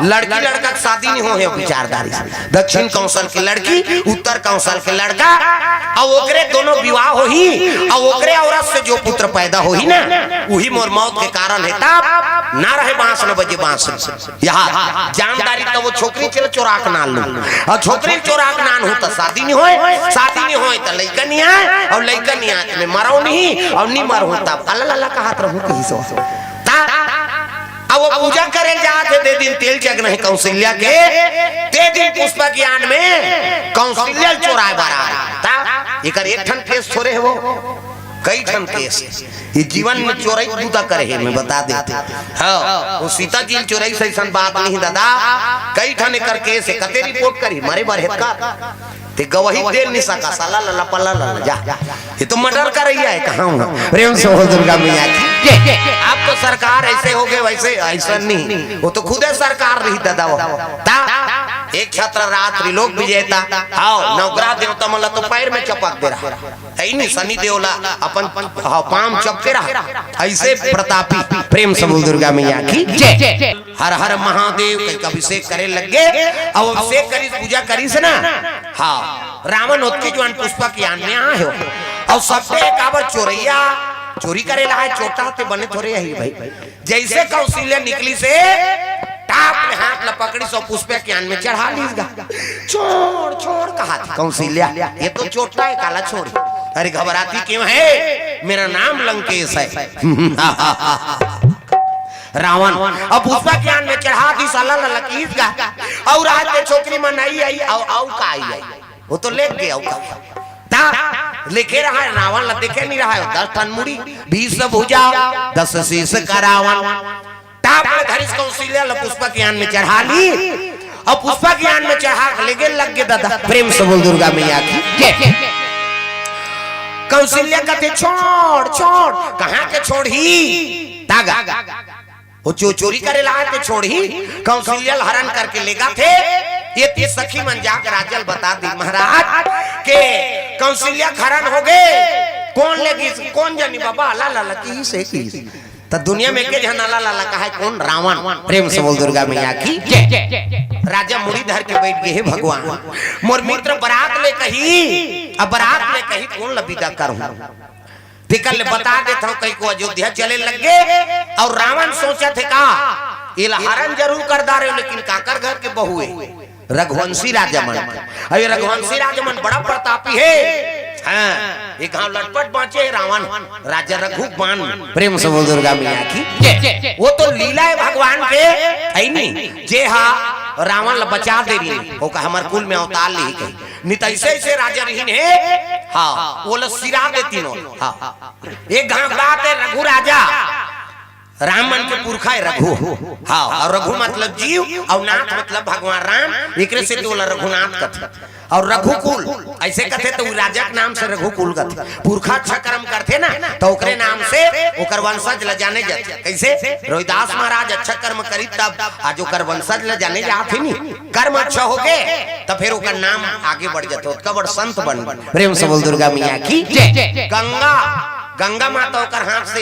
लड़की लड़का के शादी नइ होय हे, विचारधारी दक्षिण कौशल के लड़की, उत्तर कौशल के लड़का, अउ ओकरे दोनों विवाह होही, अउ ओकरे औरत से जो पुत्र पैदा होही ना, उही मोर मौत के कारण हे। तब ना रहे बांस, न बजे बांसुरी। यहाँ जामदारी त ओ छोकरी चल चोरा के नान लूं, अउ छोकरी चोरा के नानहूं त शादी नइ होय, शादी नइ होय त लइका नइ आय, अउ लइका नइ आय त मैं मरंव नहीं, अउ नइ मरहूं तब अल्ला लल्ला कहत रहूं कहिस। त अब ओ पूजा करे जात हे, ते दिन तेल चघना हे कौशल्या के, ते दिन पुष्पा ज्ञान में कौशल्या ल चोराय बर आय। त एकर एक ठन केस थोरे हे, ओ कई ठन केस। ये जीवन में चोरई बूता करे हे, मैं बता देथंव। हाँ, ओ सीता जी ल चोरइस अइसन बात नहीं दादा, कई ठन एकर केस हे। कते रिपोर्ट करही, मरे बर हे त का? ते गवाही दे नइ सकस, ला ला ला, पल्ला ला ला, जा। ये तो मर्डर करइया हे, कहां हूं? प्रेम से बोल दुर्गा मैया की जय। अब तो सरकार अइसे होगे, वइसे, अइसन नहीं, ओ तो खुदे सरकार रहिस दादा ओ। त एक छत्र राज त्रिलोक विजेता, हाँ, नवग्रह देवता मन ला तो पैर में चपक दे रहय। हे नहीं, शनि देव ला अपन, हाँ, पांव चपके रहय। अइसे प्रतापी, प्रेम से बोल दुर्गा मैया की जय। हर हर महादेव कहिके अभिषेक करे लगे। अउ अभिषेक करिस, पूजा करिस ना, हाँ, रावण ओतके जुवार पुष्पा के यान में आय हो। अउ सबे काबर चोरइया, चोरी करे ला हे, चोट्टा ते बने थोरे हे भाई। जइसे कौशल्या निकलिस हे, टाप ले हाथ ला पकड़िस अउ पुष्पा के यान में चढ़ा लिस गा। छोड़, छोड़, कहत हे कौशल्या, ये तो चोट्टा हे, काला छोड़ही। अरे घबराती क्यों है, मेरा नाम लंकेश है। रावण अब पुष्पा के यान में चढ़ा दिस, ला ला ला कहिस गा। अउ राज के छोकरी मन आही, आही, अउ, अउ का आही, आही। ओ तो लेग गे, अउ का। त लेगे रहय, रावण ला देखे नइ रहय, दस ठन मुड़ी, बीस भुजा, दस शीश का रावण। टाप ले धरिस कौशल्या ला पुष्पा के यान में चढ़ा लिस, अउ पुष्पा के यान में चढ़ा के लेगे लगे दादा। प्रेम से बोल दुर्गा मैया की जय। कौशल्या कथे, "छोड़, छोड़।" कहां के छोड़ही? तागा। ओ जो चोरी करे ला हे ते छोड़ही, कौशल्या ल हरन करके लेगथे। ये तीन सखी मन जाके राजा ल बता दिस, महाराज के कौशल्या के हरन होगे। कोन लेगिस, कोन जनी बाबा, ला ला ला कहिस हे कहिस। त दुनिया में एके झन ला ला ला कहय, कोन? रावण। प्रेम से बोल दुर्गा मैया की जय। राजा मुड़ी धर के बइठ गे, "हे भगवान, मोर मित्र बरात ले कहिस, अब बरात ले कहिस, कोन ला बिदा करहूं?" तेकर ले बता देथंव कहिके अयोध्या चले लगे। अउ रावण सोचत हे का, एला हरन जरूर कर डारेंव, लेकिन काकर घर के बहू हे? रघुवंशी राजा मन। अउ ये रघुवंशी राजा मन बड़ा प्रतापी हे। हाँ, एक घांव लटपट बांचे हे रावण, राजा रघु बाण। प्रेम से बोल दुर्गा मैया की जय। ओ तो लीला हे भगवान के, हे नी, जे हा रावण ला बचा दे रहिस, ओकर हमर कुल में अवतार लिही कहिके। नइ त अइसे अइसे राजा रहिन हे, हाँ, ओला सिरा देतिन ओ। हाँ, एक घांव बात हे, रघु राजा राम मन के पुरखा हे रघु। हाँ, अउ रघु मतलब जीव, अउ नाथ मतलब भगवान राम, एकरे सेती ओला रघुनाथ कथे। अउ रघुकुल अइसे कथे त ओ राजा के नाम से रघुकुल कथे। पुरखा अच्छा कर्म करथे ना, त ओकरे नाम से ओकर वंशज ल जाने जाथे। कइसे? रोहिदास महाराज अच्छा कर्म करिस तब आज ओकर वंशज ल जाने जाथे नी। कर्म अच्छा होगे त फेर ओकर नाम आगे बढ़ जाथे, ओतका बड़ संत बन। प्रेम से बोल दुर्गा मैया की जय। गंगा, गंगा माता ओकर हाथ से,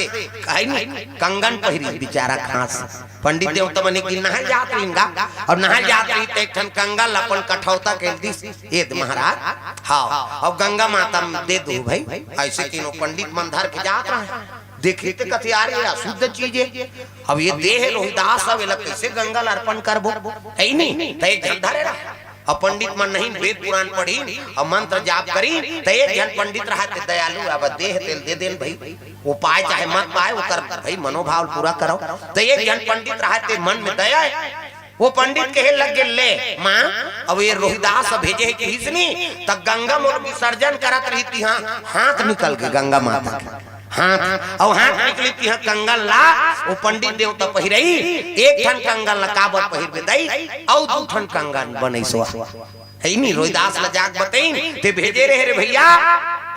हे नी, कंगन पहिरिस बिचारा के हाथ से। पंडित देवता मन एक दिन नहाय जात रहिन गा, अउ नहाय जात रहिन त एक ठन कंगन ल अपन कठौता के दिस, "ए दे महाराज।" हाँ, अउ गंगा माता म दे दू भाई। अइसे तीनों पंडित मन धर के जात रहय। देखिस त कथे, "यार, ये अशुद्ध चीज हे।" अब ये दे हे रोहिदास, अब एला कइसे गंगा ल अर्पण करबो? हे नी, त एक झन धरे रहय। अब पंडित मन नहीं, वेद पुराण पढ़ी, अब मंत्र जाप करी, त एक झन पंडित रहा ते दयालु, अब देह तेल दे देन भाई, वो पाए चाहे मत पाए, ओकर भाई मनोभाव पूरा करो। त एक झन पंडित रहा ते मन में दया हे, वो पंडित कहे लग गे, "ले माँ, अब ये रोहिदास भेजे हे किहिस नी, त गंगा मोर विसर्जन करत रही, तिहाँ हाथ निकल गे गंगा माता के।" हाथ, अउ हाथ निकली तिहा कंगन ला, वो पंडित देवता पहिरई, एक ठन कंगन ला काबर पहिरबे दई, अउ दू ठन कंगन बनइसो। हे नी, रोहिदास ला जाके बतइन, ते भेजे रहे रे भइया।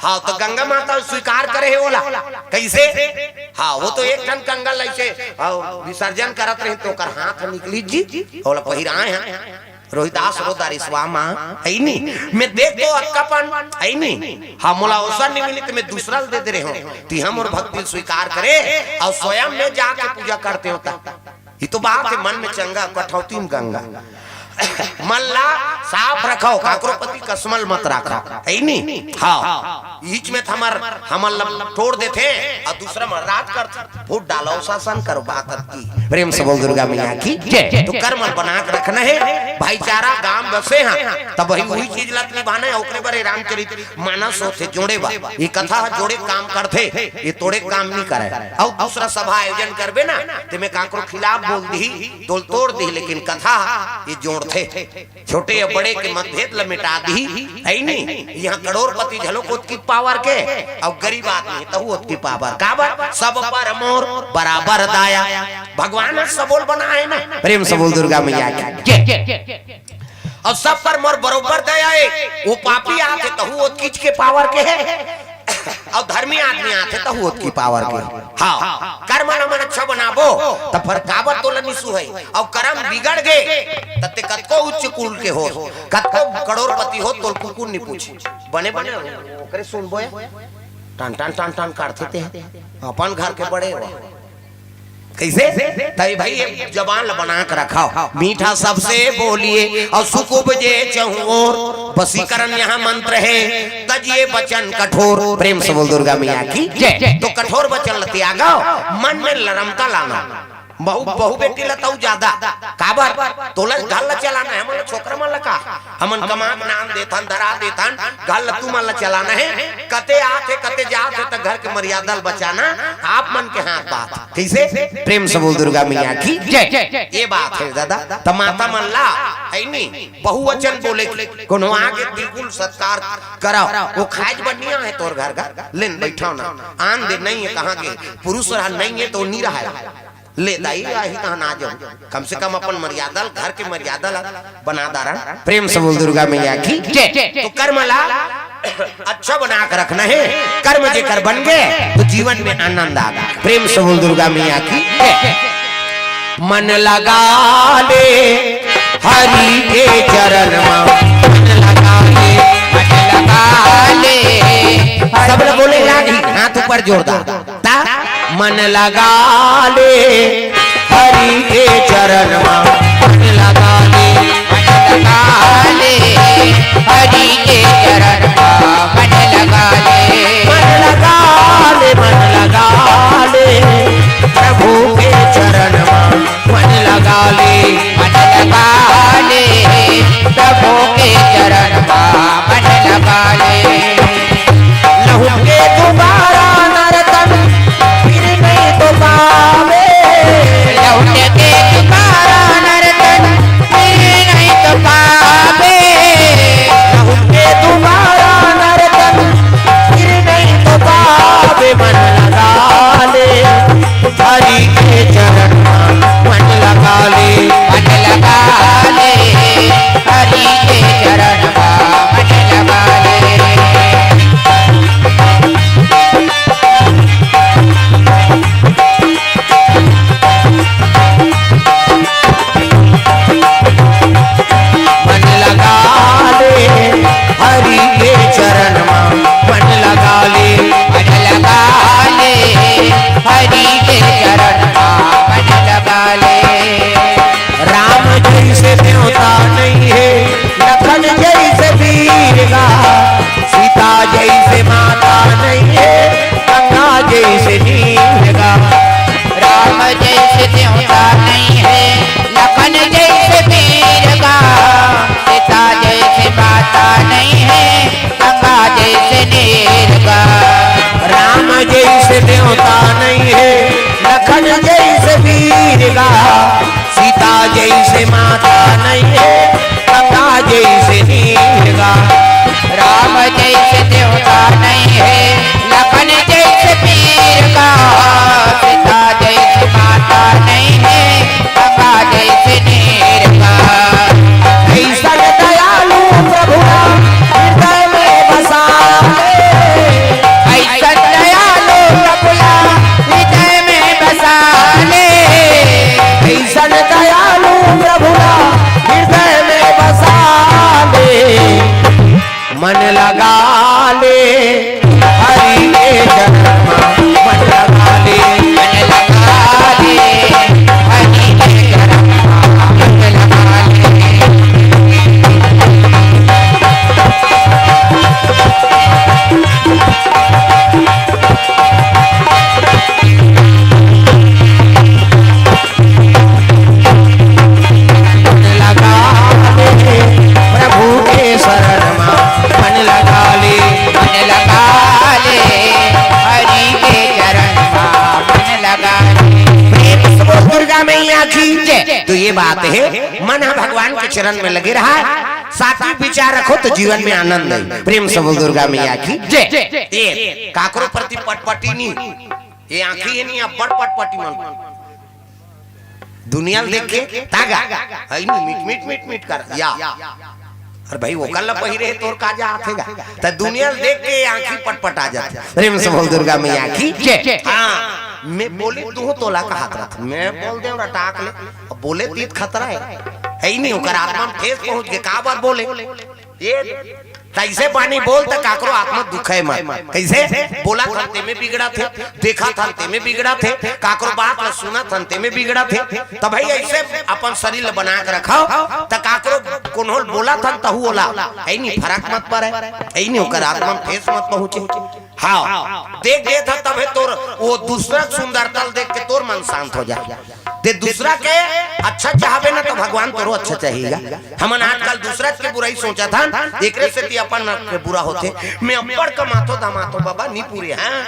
हाँ, त गंगा माता स्वीकार करे हे ओला। कइसे? हाँ, वो तो एक ठन कंगन ला अइसे, हाँ, विसर्जन करत रहे, त ओकर हाथ निकली जी, ओला पहिराए हे। रोहिदास रो दारिसवा माँ, हे नी? मैं देख तो अतकापन, हे नी? हाँ, मोला अवसर नहीं मिली त मैं दूसरा ल दे दे रहे हूँ। तिहा मोर भक्ति स्वीकार करे अउ स्वयं मैं जाके पूजा करते हो ता। ये तो बात हे, मन में चंगा, कठौती में गंगा। मन ला साफ रखो, काकरो प्रति कसमल मत रखो, हे नी? हाँ, ईच में त हमर, हमन ला टोर देथे अउ दूसरा मन राज करथे। फूट डालो, शासन करो, बात अतकी। प्रेम से बोल दुर्गा मैया की जय। तो कर्म बना के रखना हे, भाईचारा गांव बसे हे, तब वही, वही चीज ला निभाना हे। ओकरे बर रामचरित मानस होथे, जोड़े बर ये कथा ह जोड़े काम करथे, ये तोड़े काम नहीं करे। अउ दूसरा सभा आयोजन करबे ना, ते में काकरो खिलाफ बोल दिही, तोल तोड़ दिही, लेकिन कथा ह ये जोड़थे। छोटे या बड़े के मतभेद ल मिटा दिही, हे नी? यहाँ करोड़पति घलो ओतकी पावर के, अउ गरीब आदमी तहू ओतकी पावर। काबर? सब पर मोर बराबर दाया। भगवान ह सबो ल बनाए ना। प्रेम से बोल दुर्गा मैया की जय। अउ सब पर मोर बरोबर दया हे, वो पापी आथे तहू ओतकीच के पावर के हे। अउ धर्मी आदमी आथे तहू ओतकी पावर के। हाँ, कर्म ल मन अच्छा बनाबो, त फेर काबर तोला निसु हे। अउ कर्म बिगड़ गे, त ते कतको उच्च कुल के हो, कतको करोड़पति हो, तोल कुकुर नहीं पूछे। बने बने ओकरे सुनबो या। टन टन टन टन करथे ते, अपन घर के बड़े हो। कइसे? तई भाई, ये जबान ल बना के रखव। मीठा सबसे बोलिए अउ सुख उपजे चहुओर। वशीकरण यहाँ मंत्र हे, तजिए वचन कठोर। प्रेम से बोल दुर्गा मैया की जय। तो कठोर वचन ल त्यागव, मन में नरमता लानव। बहू, बहू बेटी ल तउ ज्यादा। काबर? तोला घर ल चलाना हे, हमन ल छोकरा मन ल का? हमन कमा के नाम देथन, धरा देथन, घर ल तुमन ल चलाना हे। कते आथे, कते जाथे, त घर के मर्यादा ल बचाना आप मन के हाथ बात। कइसे? प्रेम से बोल दुर्गा मैया की जय। ये बात हे दादा, त माता मन ला, हे नी, बहुवचन बोले के, कोनो आगे बिल्कुल सत्कार करव। वो खाए बर नइ आए तोर घर का, लेन बइठव ना, आन दे, नइ हे कहाँ के, पुरुष रहा नइ हे त नइ रहा। ले दाई, आही तहन आ जाओ। कम से कम अपन मर्यादा ल, घर के मर्यादा ल बना दारन। प्रेम से बोल दुर्गा मैया की जय। तो कर्म ला अच्छा बना के रखना हे। कर्म जेकर बन गे, तो जीवन में आनंद आ गे। प्रेम से बोल दुर्गा मैया की जय। मन लगा ले हरि के चरण मा, मन लगा ले, मन लगा ले। सब लोग बोले लागी, हाथ ऊपर जोरदार। ता मन लगा ले हरि के चरण मा, मन लगा ले, मन लगा ले हरि के चरण मा, मन लगा ले, मन लगा ले, मन लगा ले प्रभु के चरण मा, मन लगा ले, मन लगा ले प्रभु के चरण मा, मन लगा ले। लहुट के दोबारा नर तन फिर नहीं तो पावे। लहुट के दोबारा नर तन जइसे माता नइ हे, गंगा जइसे नीर गा। राम जइसे देवता नइ हे, लखन जइसे पीर गा। सीता जइसे माता नइ हे, गंगा जइसे नीर गा। अइसन दयालु प्रभु ला हृदय में बसा ले। अइसन दयालु प्रभु ला हृदय में बसा ले। अइसन दयालु प्रभु ला हृदय में बसा ले। मन लगा ले हरि के चरण मा, मन लगा ले। मन लगा ले हरि के चरण मा, मन लगा ले। मन लगा ले प्रभु के शरण मा, मन लगा ले। मन लगा ले हरि के चरण मा, मन लगा ले। प्रेम से बोल दुर्गा मैया की जय। तो ये बात हे, मन ह भगवान के चरण में लगे रहा, सात्विक विचार रखो तो जीवन में आनंद हे। प्रेम से बोल दुर्गा मैया की जय। ये काकरो प्रति पटपटी नहीं, ये आंखी हे नहीं, अब्बड़ पटपटी मन। दुनिया ल देख के तागा, हई नहीं, मिट, मिट, मिट, मिट कर, या। अरे भाई, ओकर ला पहिरे हे, तोर का जात हे गा? त दुनिया ल देख के आंखी पटपटा जाथे। प्रेम से बोल दुर्गा मैया की जय। हाँ, मैं बोले तू तोला कहत रहा, मैं बोल दे रटाक ले, अब बोले तीत खतरा हे, हई नहीं, ओकर आत्मा में ठेस पहुंच के काबर बोले? ये तइसे बानी बोल त काकरो आत्मा दुखे मत। कइसे? बोलत हन तेमे बिगड़त हे, देखत हन तेमे बिगड़त हे, काकरो बात ल सुनत हन तेमे बिगड़त हे। त भाई अइसे अपन शरीर ल बना के रखव, त काकरो कोनो ल बोलत हन तहू ओला, हई नहीं, फरक मत परे, हई नहीं, ओकर आत्मा में ठेस मत पहुंचे। हाँ, देख देत ह तभे तोर वो दूसरा के सुंदरता ल देख के तोर मन शांत हो जाए। ते दूसरा के अच्छा चाहबे ना, तो भगवान तोरो अच्छा चाहिएगा। हमन आजकल दूसरा के बुराई सोचत हन, एकरे सेती अपन के बुरा होथे। मैं अब्बड़ कमाथो धमाथो बाबा, नी पूरे, हाँ?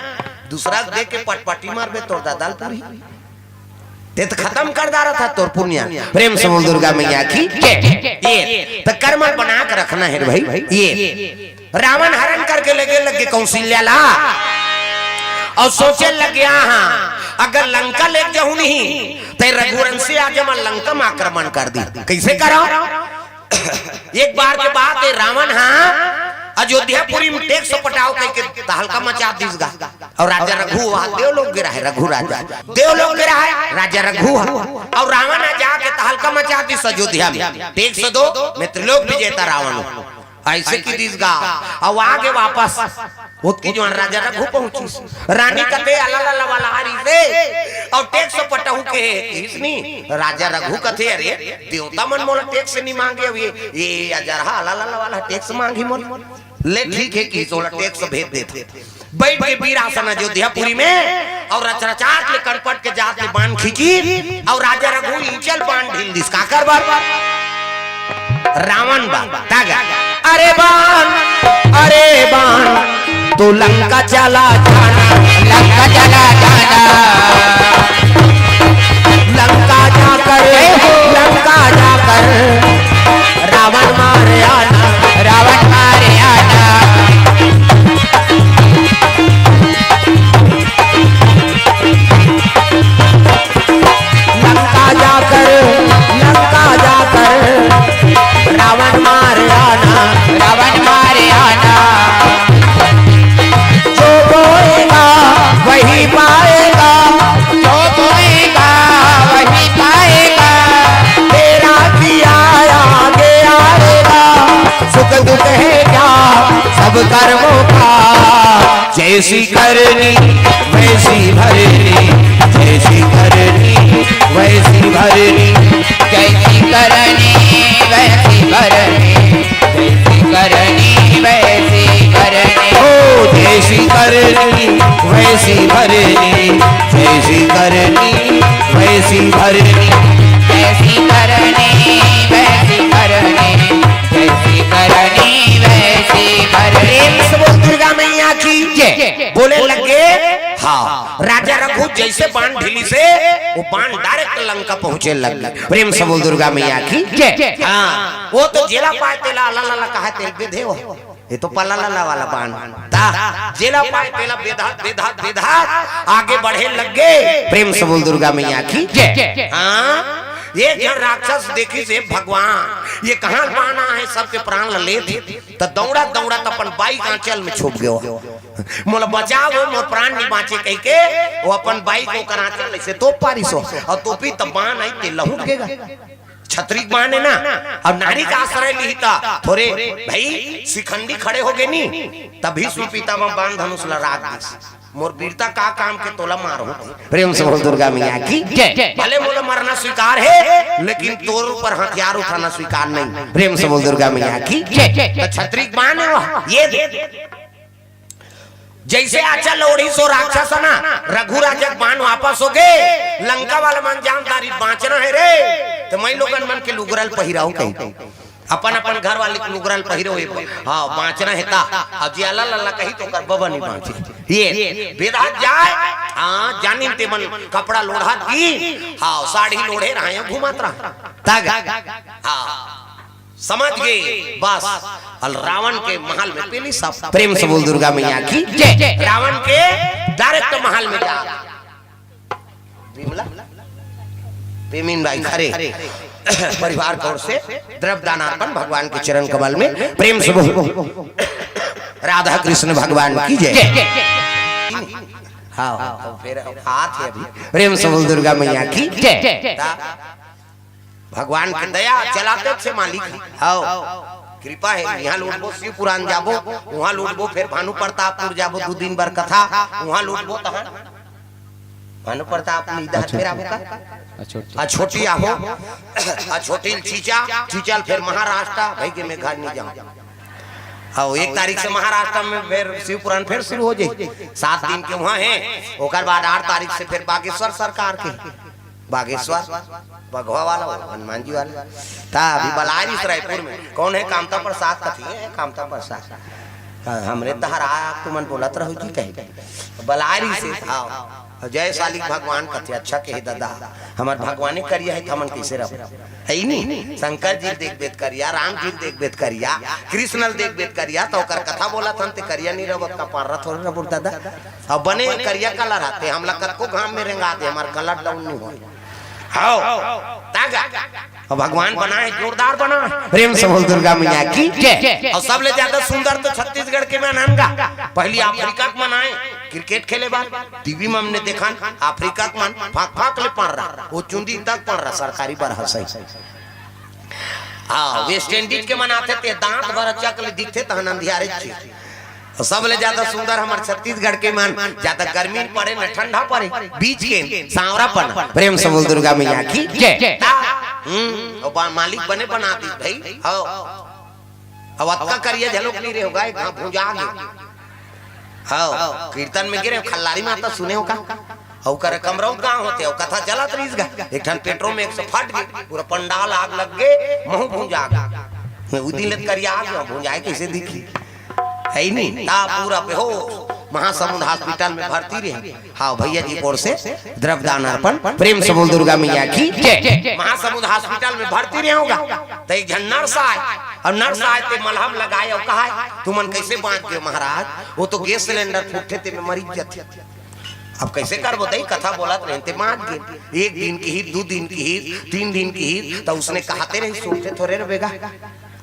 दूसरा के देख के पटपटी मारबे, तोर ददा ल पूरी। ते तो खत्म कर डारत ह तोर पुनिया। प्रेम से बोल दुर्गा मैया की जय। ये तो कर्म बना के रखना हे रे भाई। ये रावण हरण करके लेगे लग गे कौशल्या ला, अउ सोचे लग गे, हाँ, अगर लंका ले जाहूं नहीं, त रघुवंशी आज हमर लंका में आक्रमण कर दी। कइसे करव? एक बार के बात हे, रावण हा अयोध्यापुरी में tax पटाव कहिके तहलका मचा दिस गा। अउ राजा रघु हा देवलोक गे रहे, रघु राजा देवलोक गे रहे, राजा रघु हा। अउ रावण हा जाके तहलका मचा दिस अयोध्या में, tax दो, मैं त्रिलोक विजेता रावण हूँ। अइसे कहि दिस गा, अउ आगे वापस। ओतकी जोन राजा रघु पहुंचिस, रानी कथे अलाला वाला हारी से, अउ tax पटहू के किसनी। राजा रघु कथे, अरे देवता मन मोला tax नी मांगे, अब ये, ये अजरहा अलाला वाला tax मांगी मोला। ले ठीक हे कि तोला tax भेज देत। बइठ गे वीरासन अयोध्यापुरी में, अउ रचरचात ले कनपट के जात ले बाण खींची, अउ राजा रघु इंचल बाण ढील दिस। काकर बर? रावण बर। तागा, अरे बाण, अरे बाण, तू लंका चला जाना, लंका चला जाना। लंका जाकर, लंका जाकर रावण मार आना, रावण मार आना। लंका जाकर, लंका जाकर रावण मार आना, रावण मार आना। जो बोएगा वही पाएगा, जो बोएगा वही पाएगा। तेरा किया आगे आएगा, सुख दुख है क्या सब कर्मों का। जैसी करनी वैसी भरनी, जैसी करनी वैसी भरनी। जैसी करनी वैसी भरनी, जैसी करनी वैसी भरनी। ओ जैसी करनी वैसी भरनी, जैसी करनी वैसी भरनी। जैसी करनी वैसी भरनी, जैसी करनी वैसी भरनी। प्रेम से बोल दुर्गा मैया की जय। बोले लग गे, हाँ। राजा रघु जइसे बाण ढिलिस हे, वो बाण direct लंका पहुंचे लग गे। प्रेम से बोल दुर्गा मैया की जय। हाँ, वो तो जेला पाय तेला अला लला कहा तेल बेधे हो। ये तो पला लला वाला बाण। ता जेला पाय तेला बेधा बेधा बेधा आगे बढ़े लग गे। प्रेम से बोल दुर्गा मैया की जय। हाँ, ये जन राक्षस देखिस हे भगवान, ये कहाँ बाण हे, सबके प्राण ल लेथे। त दौड़त दौड़त अपन बाई के आंचल में छुप गयो। मोला बचाओ, मोर प्राण नहीं बांचे कह के वो अपन बाई के ओकर आंचल ऐसे तोप पारिस हो। अउ तोपी त बाण आई ते लहुट गेगा। छतरी के बाण हे ना, अब नारी का आश्रय लिही त थोरे भाई शिखंडी खड़े हो गे नी, तब भीष्म पितामह बाण धनुष ला राख दिस। मोर वीरता का काम के तोला मारहूं। प्रेम से बोल दुर्गा मैया की जय। भले मोला मरना स्वीकार हे, लेकिन तोर ऊपर हथियार उठाना स्वीकार नहीं। प्रेम से बोल दुर्गा मैया की जय। त छतरी के बाण हे वो, ये दे। जइसे आंचल ओढ़िस ओ राक्षस ना, रघु राजा के बाण वापस हो गे। लंका वाला मन जान डारिस बांचना हे रे, त मैं लोगन मन के लुगरा ल पहिराव कही। अपन अपन घर वाली के लुगरा ल पहिरो, ए, हाँ, बांचना हे ता। अब जे अला लला कही त ओकर बबा नहीं बांचे। ये बेधा जाय, हाँ, जानिन ते मन कपड़ा लोढ़त गिन, हाँ, साड़ी लोढ़े रहा, घूमत रहा। तग, हाँ, समझ गे, बस। अउ रावण के महल में पेली सब। प्रेम से बोल दुर्गा मैया की जय। रावण के direct महल में जा। विमला, पेमिन बाई खरे परिवार की ओर से द्रव्य दान अर्पण भगवान के चरण कमल में। प्रेम से बोल राधा कृष्ण भगवान की जय। हाँ, तो फिर हाथ हे अभी। प्रेम से बोल दुर्गा मैया की जय। ता भगवान के दया चलाते छे मालिक। हाँ, कृपा हे। इहाँ लुटबो शिव पुरान जाबो, उहाँ लुटबो फिर भानु प्रतापपुर जाबो, दू दिन बर कथा, उहाँ लुटबो तहन भानु प्रताप में इधर अच्छा, फिर आपका अच्छा, अच्छा। आ छोटी आहो, आ छोटी चीचा, चीचा ल फिर महाराष्ट्र, भाई के मैं घर नहीं जाऊँ। और एक तारीख से महाराष्ट्र में फिर शिव पुराण फिर शुरू हो जाए, सात दिन के वहाँ है। ओकर बाद आठ तारीख से फिर बागेश्वर सरकार के, बागेश्वर बघवा वाला हो, हनुमान जी वाला। ता अभी बलारिस रायपुर में, कौन है कामता प्रसाद, कथी है कामता प्रसाद? हाँ, हमरे तहरा तुमन बोलत रहो जी कहीं। बलारिस, हाँ। जय सालिक भगवान कथे, अच्छा कहे दादा, हमर भगवाने करिया है, त हमन कैसे रहो? है ही नहीं। शंकर जी देख बेत करिया, राम जी देख बेत करिया, कृष्ण देख बेत करिया, तो ओकर कथा बोलत हन, ते करिया नहीं रहो, का पार थोड़े रहो दादा। अब बने करिया कलर आते, हमला कतको घाम में रेंगा दे, हमार कलर डाउन नहीं हो। हाओ, तागा। अब भगवान बनाए, जोरदार बनाए। प्रेम से बोल दुर्गा मैया की जय। और सबले ज्यादा सुंदर तो छत्तीसगढ़ के मन हन गा। पहली अफ्रीका के मन आए, क्रिकेट खेले बर, टीवी में हमने देखा, अफ्रीका के मन फाक फाक ले पड़ रहा, वो चुंदी तक पड़ रहा, सरकारी बर हंसई। हाँ, वेस्ट इंडीज के मन आथे, ते दांत भर चक ले दिखथे, तहन अंधियारे चे। सबले ज्यादा सुंदर हमर छत्तीसगढ़ के मन, ज्यादा गर्मी पड़े न ठंडा पड़े, बीच के सांवरापन। प्रेम से बोल दुर्गा मैया की जय। हम्म, और बा-, मालिक बने बना दी भाई। हाँ, अब अतका करिया झलोक नहीं रहे होगा, एक हाँ भुंजा गए। हाँ, कीर्तन में गिरे, खल्लारी माता सुने हो का? अउ कर कमरौत गांव होते, अउ कथा चलत रहीस गा। एक ठन पेट्रोल में एक सौ फट गए, पूरा पंडाल आग लग गए, महू भुंजा गए। उ दिन ले करिया आ गया, भुंजाए कैसे दिखी? है ही नहीं। ता पूरा बेहोश महासमुंद हॉस्पिटल में भर्ती रहे। हाँ, भैया जी की ओर से द्रव्य दान अर्पण। प्रेम से बोल दुर्गा मैया की जय। महासमुंद हॉस्पिटल में भर्ती रहे होगा, तो एक झन नर्स आए, और नर्स आए ते मलहम लगाए और कहा, "तुमन कैसे बांच गए महाराज? वो तो गैस सिलेंडर फूटथे ते में मरी जथे।" अब कैसे करबो दई, कथा बोलत रहे ते बांच गए। एक दिन की ही, दो दिन की ही, तीन दिन की ही, तो उसने कहते रही, सुनते थोड़े रहे बेगा।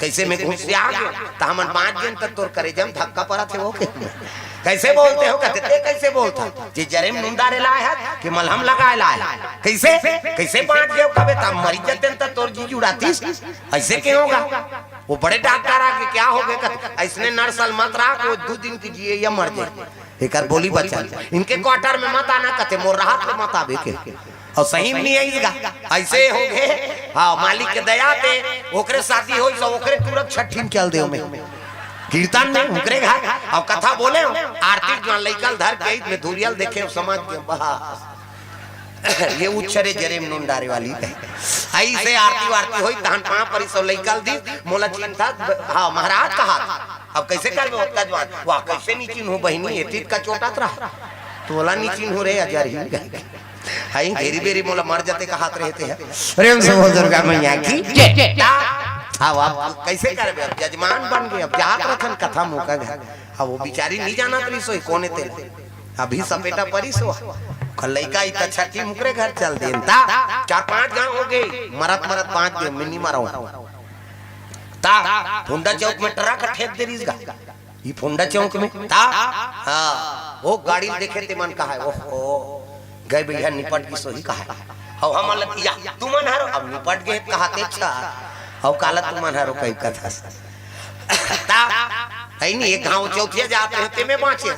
कैसे में घुसिया गए, त हमन बांच गेन, त तोर करेजा में धक्का परत हे, वो के? कैसे बोलते हो? कहते, "ते कैसे बोलता? जे जरे में नून डारे लाए है, कि मलहम लगाए लाए है? कैसे? कैसे बांच गए?" कबे त मरी जते, त तोर जी जुड़ातीस। ऐसे क्यों होगा? वो बड़े डॉक्टर आके, "क्या हो गए?" कहते, "ऐसने नर्स ल मत रहा, वो दो दिन की जिए या मर जाए।" एकर बोली बचन, इनके क्वार्टर में मत आना, कहते, "मोर राहत में मत आवे के।" और सही में नहीं आईस गा, ऐसे हो गए। हाँ, मालिक के दया ते ओकरे शादी होई, सब ओकरे टूरक छठी में चल देव में। कीर्तन में ओकरे घर, अब कथा बोले हो, आरती में लइका ल धर के आईस में धुरिया ल देखे, समझ के बस। ये उच्छरे जरे में नून डारे वाली है। ऐसे आरती वारती होई, तहन पांव परी सब लइका ल दी, मोला चिंता, हाँ, महाराज कहा था। अब कैसे करबे ओतका जवान? वाह, कैसे नहीं चिन्हू बहिनी, एतीत का चोटत रहा। तोला नी चिन्हूं रे, अजर ही। हई, घेरी बेरी मोला मर जाते कहात रहिथे। प्रेम से बोल दुर्गा मैया की जय। ता, अब, अब कैसे करबे? अब जजमान बन गे, अब जात रथन कथा मुका घर। अब वो बिचारी नी जानत रहिस होही कोन ए तेला। अभी सपेटा परिस हो। ओकर लइका इतना छठी मुकरे घर चल देन। ता, चार पांच गांव हो गे, मरत मरत बांच गे, मैं नी मरंव। ता, फुंडा चौक में ट्रक ठेक दे रहिस गा। ई फुंडा चौक में ता, हाँ, वो गाड़ी देखे ते मन कहा, ओहो, गए भैया निपट गिस होही कहा। अब हमन ल, या, तुमन हरो, अब निपट गे कहाते अच्छा। अब काला तुमन हरो कही कथस। ता, है नी, एक गांव चौथिया जात रहे, ते में बांचे।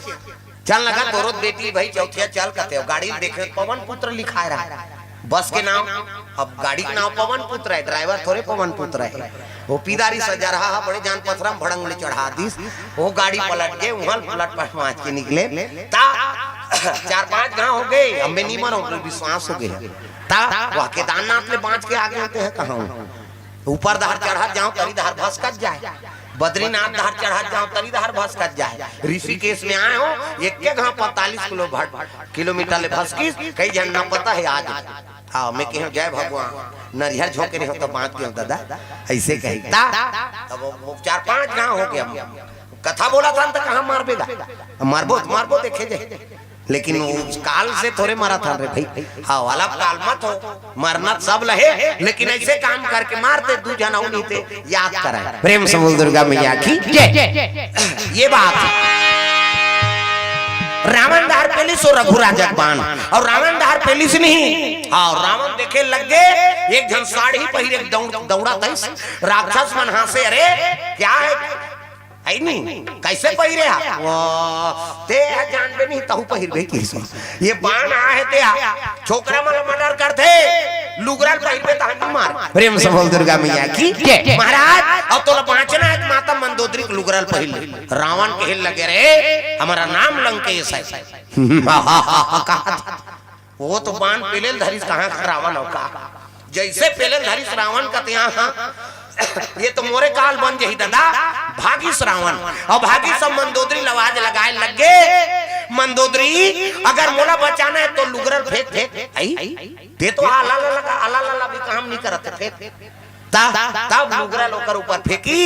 चल लगा तोरो बेटी भाई चौथिया चल कथे हो, गाड़ी देखे पवन पुत्र लिखाए रहा। बस के नाम, अब गाड़ी के नाम पवन पुत्र है, ड्राइवर थोरे पवन पुत्र है। वो पीदारी सजा रहा है, बड़े जान पथरा में भड़ंग ले चढ़ा दिस। वो गाड़ी पलट के उहल पलट पर माच के निकले। ता चार पांच गांव हो गे, अम्बे नी मरंव, विश्वास हो गे। ता वह केदारनाथ ले बांच के आगे होते हैं कहाँ? ऊपर धार चढ़त जाओ, तरी धार भसकत जाए। बद्रीनाथ धार चढ़त जाओ, तरी धार भसकत जाए। ऋषिकेश में आए हो, एक के घाव पैंतालीस किलो भट-, किलोमीटर ले भसकिस, कई झन ना पता है आज। हाँ, मैं कहे, "जय भगवान, नरिहर झोंके रहे हो तो बांच गए हो दादा।" ऐसे कही। ता, अब वो, वो चार पांच गांव हो गया। कथा बोला था तो कहाँ मारबे गा? मारबो, मारबो, देखे जाए। लेकिन वो काल से थोरे मरत हन रे भाई। हाँ, वाला काल मत हो, मरना सब ल हे, लेकिन ऐसे काम करके मारते दू जन अउ नीते याद कराए। प्रेम से बोल दुर्गा मैया की जय। ये बात रावण डहर पेलिस हो रघुराजा के बान, अउ रावण डहर पेलिस नहीं। हाँ, रावण देखे लग गे, एक झन साड़ी पहिरे दौड़, दौड़त हे। राक्षस मन हाँसे, "अरे क्या है, है नी? कैसे पहिरे हा?" "वो ते ह जानबे नहीं, तहु पहिरबे किस? ये बान आ हे ते हा, छोकरा मन ल मर्डर करथे, लुगरा ल पहिरबे तहन नी मार।" प्रेम से बोल दुर्गा मैया की जय। महाराज, अब तोला बांचना है, माता मंदोदरी के लुगरा ल पहिर ले। रावण कहे लगे, "रे, हमारा नाम लंकेश है।" कहा था। वो तो बान पेले ल धरिस, कहाँ का रावण हो का। जैसे पेले ल धरिस रावण का, ते यहाँ, ये तो मोरे काल बन जही दादा, भागिस रावण। अउ भागिस, सब मंदोदरी ल आवाज लगाए लग गे, "मंदोदरी, अगर मोला बचाना है तो लुगरा ल फेंक, फेंक।" आई? ते तो आला ला लगा, आला ला ला भी काम नहीं करत, फेंक। ता, तब लुगरा ल ओकर ऊपर फेंकी,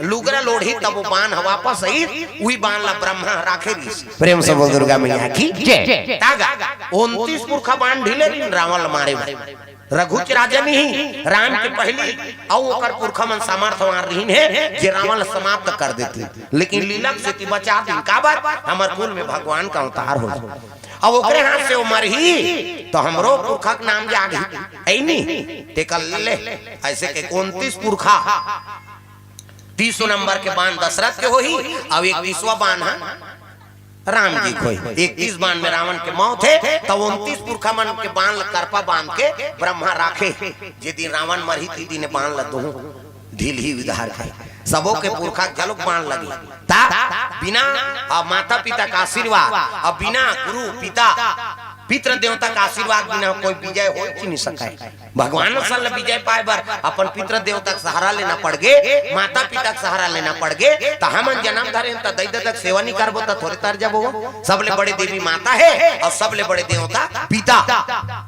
लुगरा ल ओढ़ी, तब वो बान ह वापस आई, उही बान ला ब्रह्मा राखे रहिस। प्रेम से बोल दुर्गा मैया की जय। तागा, उनतीस पुरखा बान ढीले रहिन रावण ल मारे बर। रघुच राजा नहीं, राम के पहली अउ ओकर पुरखा मन सामर्थवान रहिन हे, जे रावण ल समाप्त कर देते। लेकिन लीला के सेती बचा दिन, काबर? हमर कुल में भगवान का अवतार हो जाए। अब ओकरे हाथ से वो मरही, तो हमरो पुरखा के नाम जागही। ऐ नी? तेकर ले, ऐसे के उनतीस पुरखा, तीस नंबर के बान दशरथ के होही, अउ इकतीसवाँ बान ह राम जी के होही। इकतीस बान में रावण के मौत हे, तब उनतीस पुरखा मन के बान ल करपा बांध के ब्रह्मा राखे, जे दिन रावण मरही, ती दिन बान ल दोहूं ढीलही उधार के। सबो के पुरखा घलोक बान लगी। ता बिना, आ, माता पिता का आशीर्वाद, आ, बिना गुरु पिता पितृ देवता का आशीर्वाद बिना कोई विजय हो ही नहीं सके। भगवान सन ल विजय पाए बर अपन पितृ देवता का सहारा लेना पड़ गे, माता पिता का सहारा लेना पड़ गे। त हमन जन्म धरे त दई ददा के सेवा नहीं करबो त थोरे तर जबो। सबले बड़े देवी माता हे अउ सबले बड़े देवता पिता।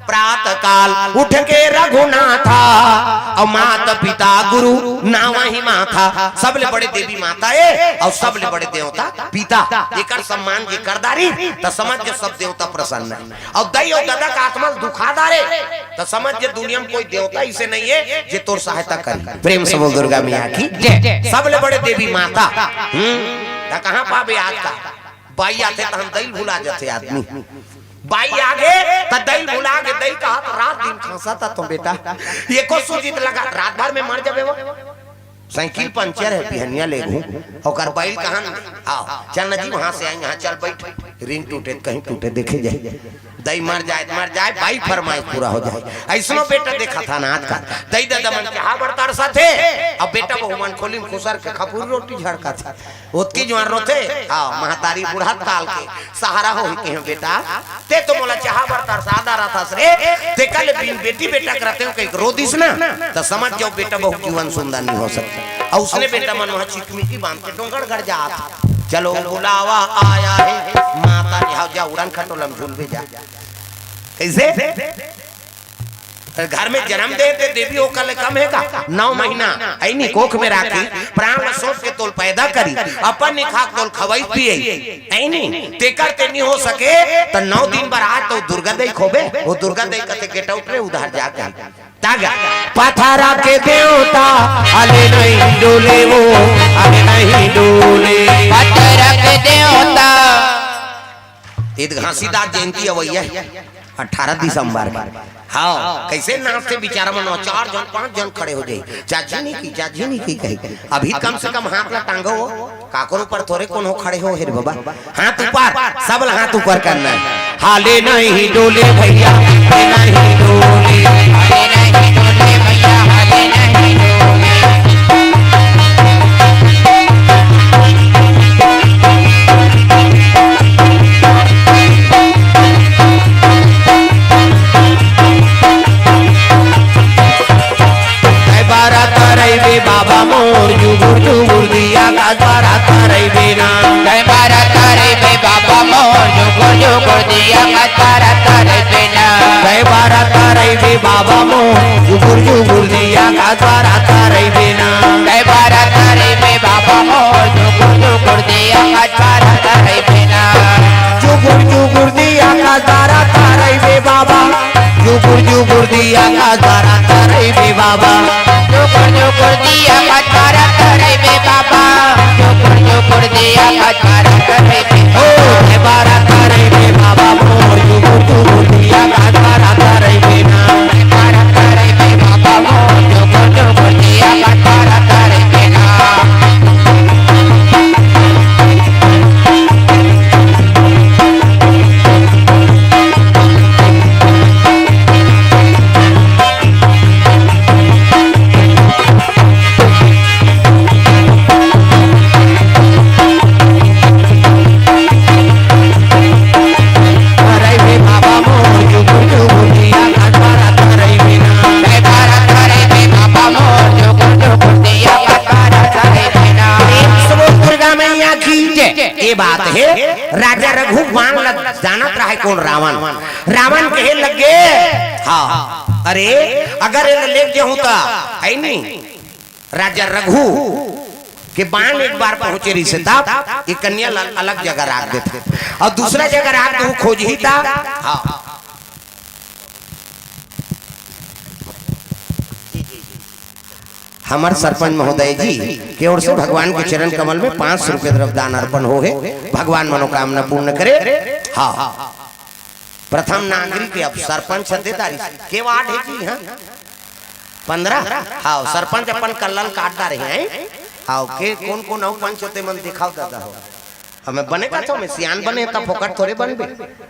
प्रात काल उठ के रघुनाथा, अउ मात पिता गुरु नावहि माथा। सबले बड़े देवी माता हे अउ सबले बड़े देवता पिता। एकर सम्मान जे कर डारिस त समझ के सब देवता प्रसन्न हे। अउ दई अउ ददा का आत्मा ल दुखा डारे त समझ जे दुनिया में कोई देवता इसे नहीं हे जे तोर सहायता करी। प्रेम से बोल दुर्गा मैया की जय। सबले बड़े देवी माता। हम्म, त कहाँ पाबे आज का? बाई आथे त हम दई ल भुला जाथे आदमी। बाई आगे त दई ल भुला गे, दई कहा त रात दिन खंसा त तो बेटा। एको सूजी त लगा, रात भर में मर जाबे वो। साइकिल पंचर हे, बिहनिया लेगहूं। ओकर बाई ल कहा न, आओ, चल ना जी, वहां से आई, यहाँ चल बैठ। रिंग टूटे त कहीं टूटे, देखे जाए। दई मर जाए त मर जाए, बाई फरमाइश पूरा हो जाए। अइसनो बेटा देखा था ना आज का। दई ददा मन के हा बड़ तरसा थे। अब बेटा बहू मन खोली में खुसर के खपुर रोटी झड़का थे। ओतकी जुआर रोथे, हाँ, महतारी बुढ़त काल के सहारा होही कहे बेटा, ते तो मोला चाहा बर तरसा डारत हस रे, तेकर ले बिन बेटी बेटा के रतेंव कहि के रो दिस ना, त समझ जाओ बेटा बहू जीवन सुंदर नहीं हो सकता। अउ उसने बेटा मन वहाँ चिकमिकी बांध के डोंगरगढ़ जात। चलो बुलावा आया है, माता ने, हव जा उड़न खटोला म झूलबे जा। कइसे? घर में जन्म दे दे देवी, ओकर ले कम हे का? नौ महीना, अइनी कोख में राखी, प्राण ल सौंप के तोल पैदा करी, अपन निखाक तोल खवई पियई, अइनी तेकर ते नी हो सके, त नौ दिन बर आज तो दुर्गा दई खोबे, वो दुर्गा दई कथे, "Get out रे, उधर जा," कही। तागा, पथरा के देवता, हले नहीं डोले वो, हले नहीं डोले। पथरा के देवता। ईद घासीदास जयंती अवइया हे, अठारह दिसंबर के। हाँ, कइसे नाचथे बिचारा मन, चार झन, पांच झन खड़े हो जाही। चाची नहीं की, चाची नहीं की कही। अभी कम से कम हाथ ला टांगो वो। काकर ऊपर थोरे कोनो खड़े हो हे रे बाबा। हाथ ऊपर, सब ला हाथ ऊपर करना हे। हाले नहीं डोले भैया, हाले नहीं डोले। हाले नहीं डोले भैया, हाले नहीं डोले। जय बारा तरई बे बाबा मोर, जुगुर जुगुर दिया का बारा तरई बे ना। जय बारा तरई बे बाबा मोर, जुगुर जुगुर दिया का बारा तरई बे ना। जय बारा तरई बे बाबा मोर, जुगुर जुगुर दिया का बारा तरई बे ना। जय बारा तरई बे बाबा मोर, जुगुर जुगुर दिया का बारा तरई बे ना। जुगुर जुगुर दिया का बारा तरई बे बाबा। जुगुर जुगुर दिया का बारा तरई बे बाबा। जुगुर जुगुर दिया का बारा तरई बे बाबा। जुगुर जुगुर दिया का बारा तरई बे। ओ, हे बारा तरई बे बाबा मोर, जुगुर जुगुर दिया का बारा तरई बे ना। बारा तरई बे बाबा मोर, जुगुर जुगुर दिया का बारा तरई बे ना। प्रेम से बोल दुर्गा मैया की जय। ये बात हे, राजा रघु बाण ल जानत रहय कोन? रावण। रावण कहे लगे, हाँ, अरे, अगर एला लेग जाहूं त, हे नी, राजा रघु के बाण एक बार पहुंचे रहिसे तब, ये कन्या ल अलग जगह राख देथे, अउ दूसरा जगह राख देहूं, खोजही त, हाँ। हमर सरपंच महोदय जी के ओर से भगवान के चरण कमल में पाँच सौ रुपये द्रव्यदान अर्पण होहे। भगवान मनोकामना पूर्ण करे। हाँ, प्रथम नागरिक अब सरपंच ह दे डारिस। के वार्ड हे जी? हाँ, पन्द्रह। हाँ, सरपंच अपन कल्ला ल काट डारे हे। हाँ, के कोन कोन अउ पंच होते मन देखाव दादा हो। अब मैं बने कहथंव, मैं सियान बने त फोकट थोरे बनबे।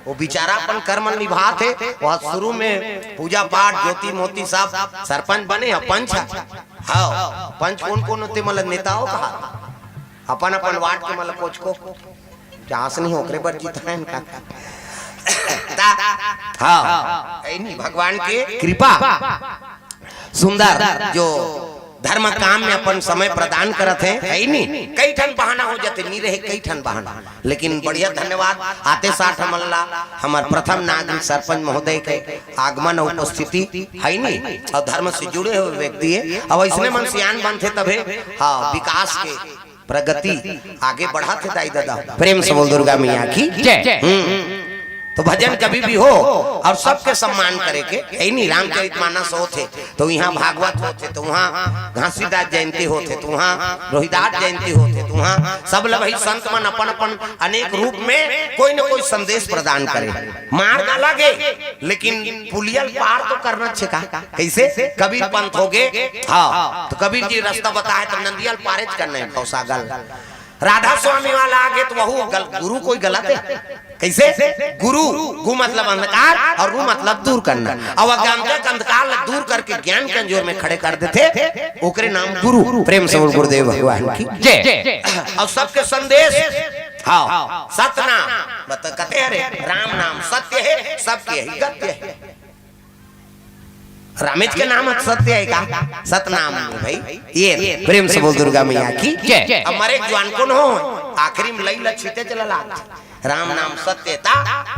वो बिचारा अपन कर्म निभात हे। वो शुरू में पूजा पाठ, ज्योति मोती सब, सरपंच बने हे, पंच हे। हाँ, पंच कोन कोन होते, मतलब नेता हो कहा? अपन अपन वार्ड के, मतलब कोचको। चास नहीं ओकरे बर जीत हे इनका। ता, हाँ, ए नहीं, भगवान के कृपा। सुंदर जो धर्म काम में अपन समय प्रदान करत हे, हे नी? कई ठन बहाना हो जाथे, नी रहे कई ठन बहाना, लेकिन बढ़िया धन्यवाद। आते साठ हमन ला हमर प्रथम नागरिक सरपंच महोदय के आगमन अउ उपस्थिति, हे नी? अउ धर्म से जुड़े हुए व्यक्ति हे, अउ अइसने मन सियान बनथे तभे, हाँ, विकास के प्रगति आगे बढ़त हे दाई ददा। प्रेम से बोल दुर्गा मैया की जय। हम्म। तो भजन कभी भी हो अउ सबके सम्मान करे के, हे नी? रामचरित मानस होथे तो इहाँ भागवत होथे, तो उहाँ घासीदास जयंती होथे, तो उहाँ रोहिदास जयंती होथे, तो उहाँ सब ल भाई संत मन अपन अपन अनेक रूप में कोई न कोई संदेश प्रदान करे। मार्ग अलग हे, लेकिन पुलिया ल पार तो करना छे का। कइसे? कबीर पंथ होगे। हाँ, तो कबीर जी रस्ता बताहे, तो नंदिया ल पारेच करना हे, भवसागर। राधा स्वामी वाला आगे तो वहू गल-, गुरु कोई गलत हे। कइसे? गुरु, गु मतलब अंधकार अउ रु मतलब दूर करना। अउ अज्ञानता के अंधकार ल दूर करके ज्ञान के अंजोर में खड़े कर देथे, ओकरे नाम गुरु। प्रेम से बोल गुरुदेव भगवान की जय। अउ सबके संदेश, हाँ, सतनाम, मतलब कथे हरे, राम नाम सत्य हे, सबके यही गत्य हे। रामेच के नाम ह सत्य हे का? सतनाम हे भाई। ये प्रेम से बोल दुर्गा मैया की जय। अब मरे जुआन कोन हो? आखिरी में लई ला छीते चला लागथे। राम नाम सत्य ता।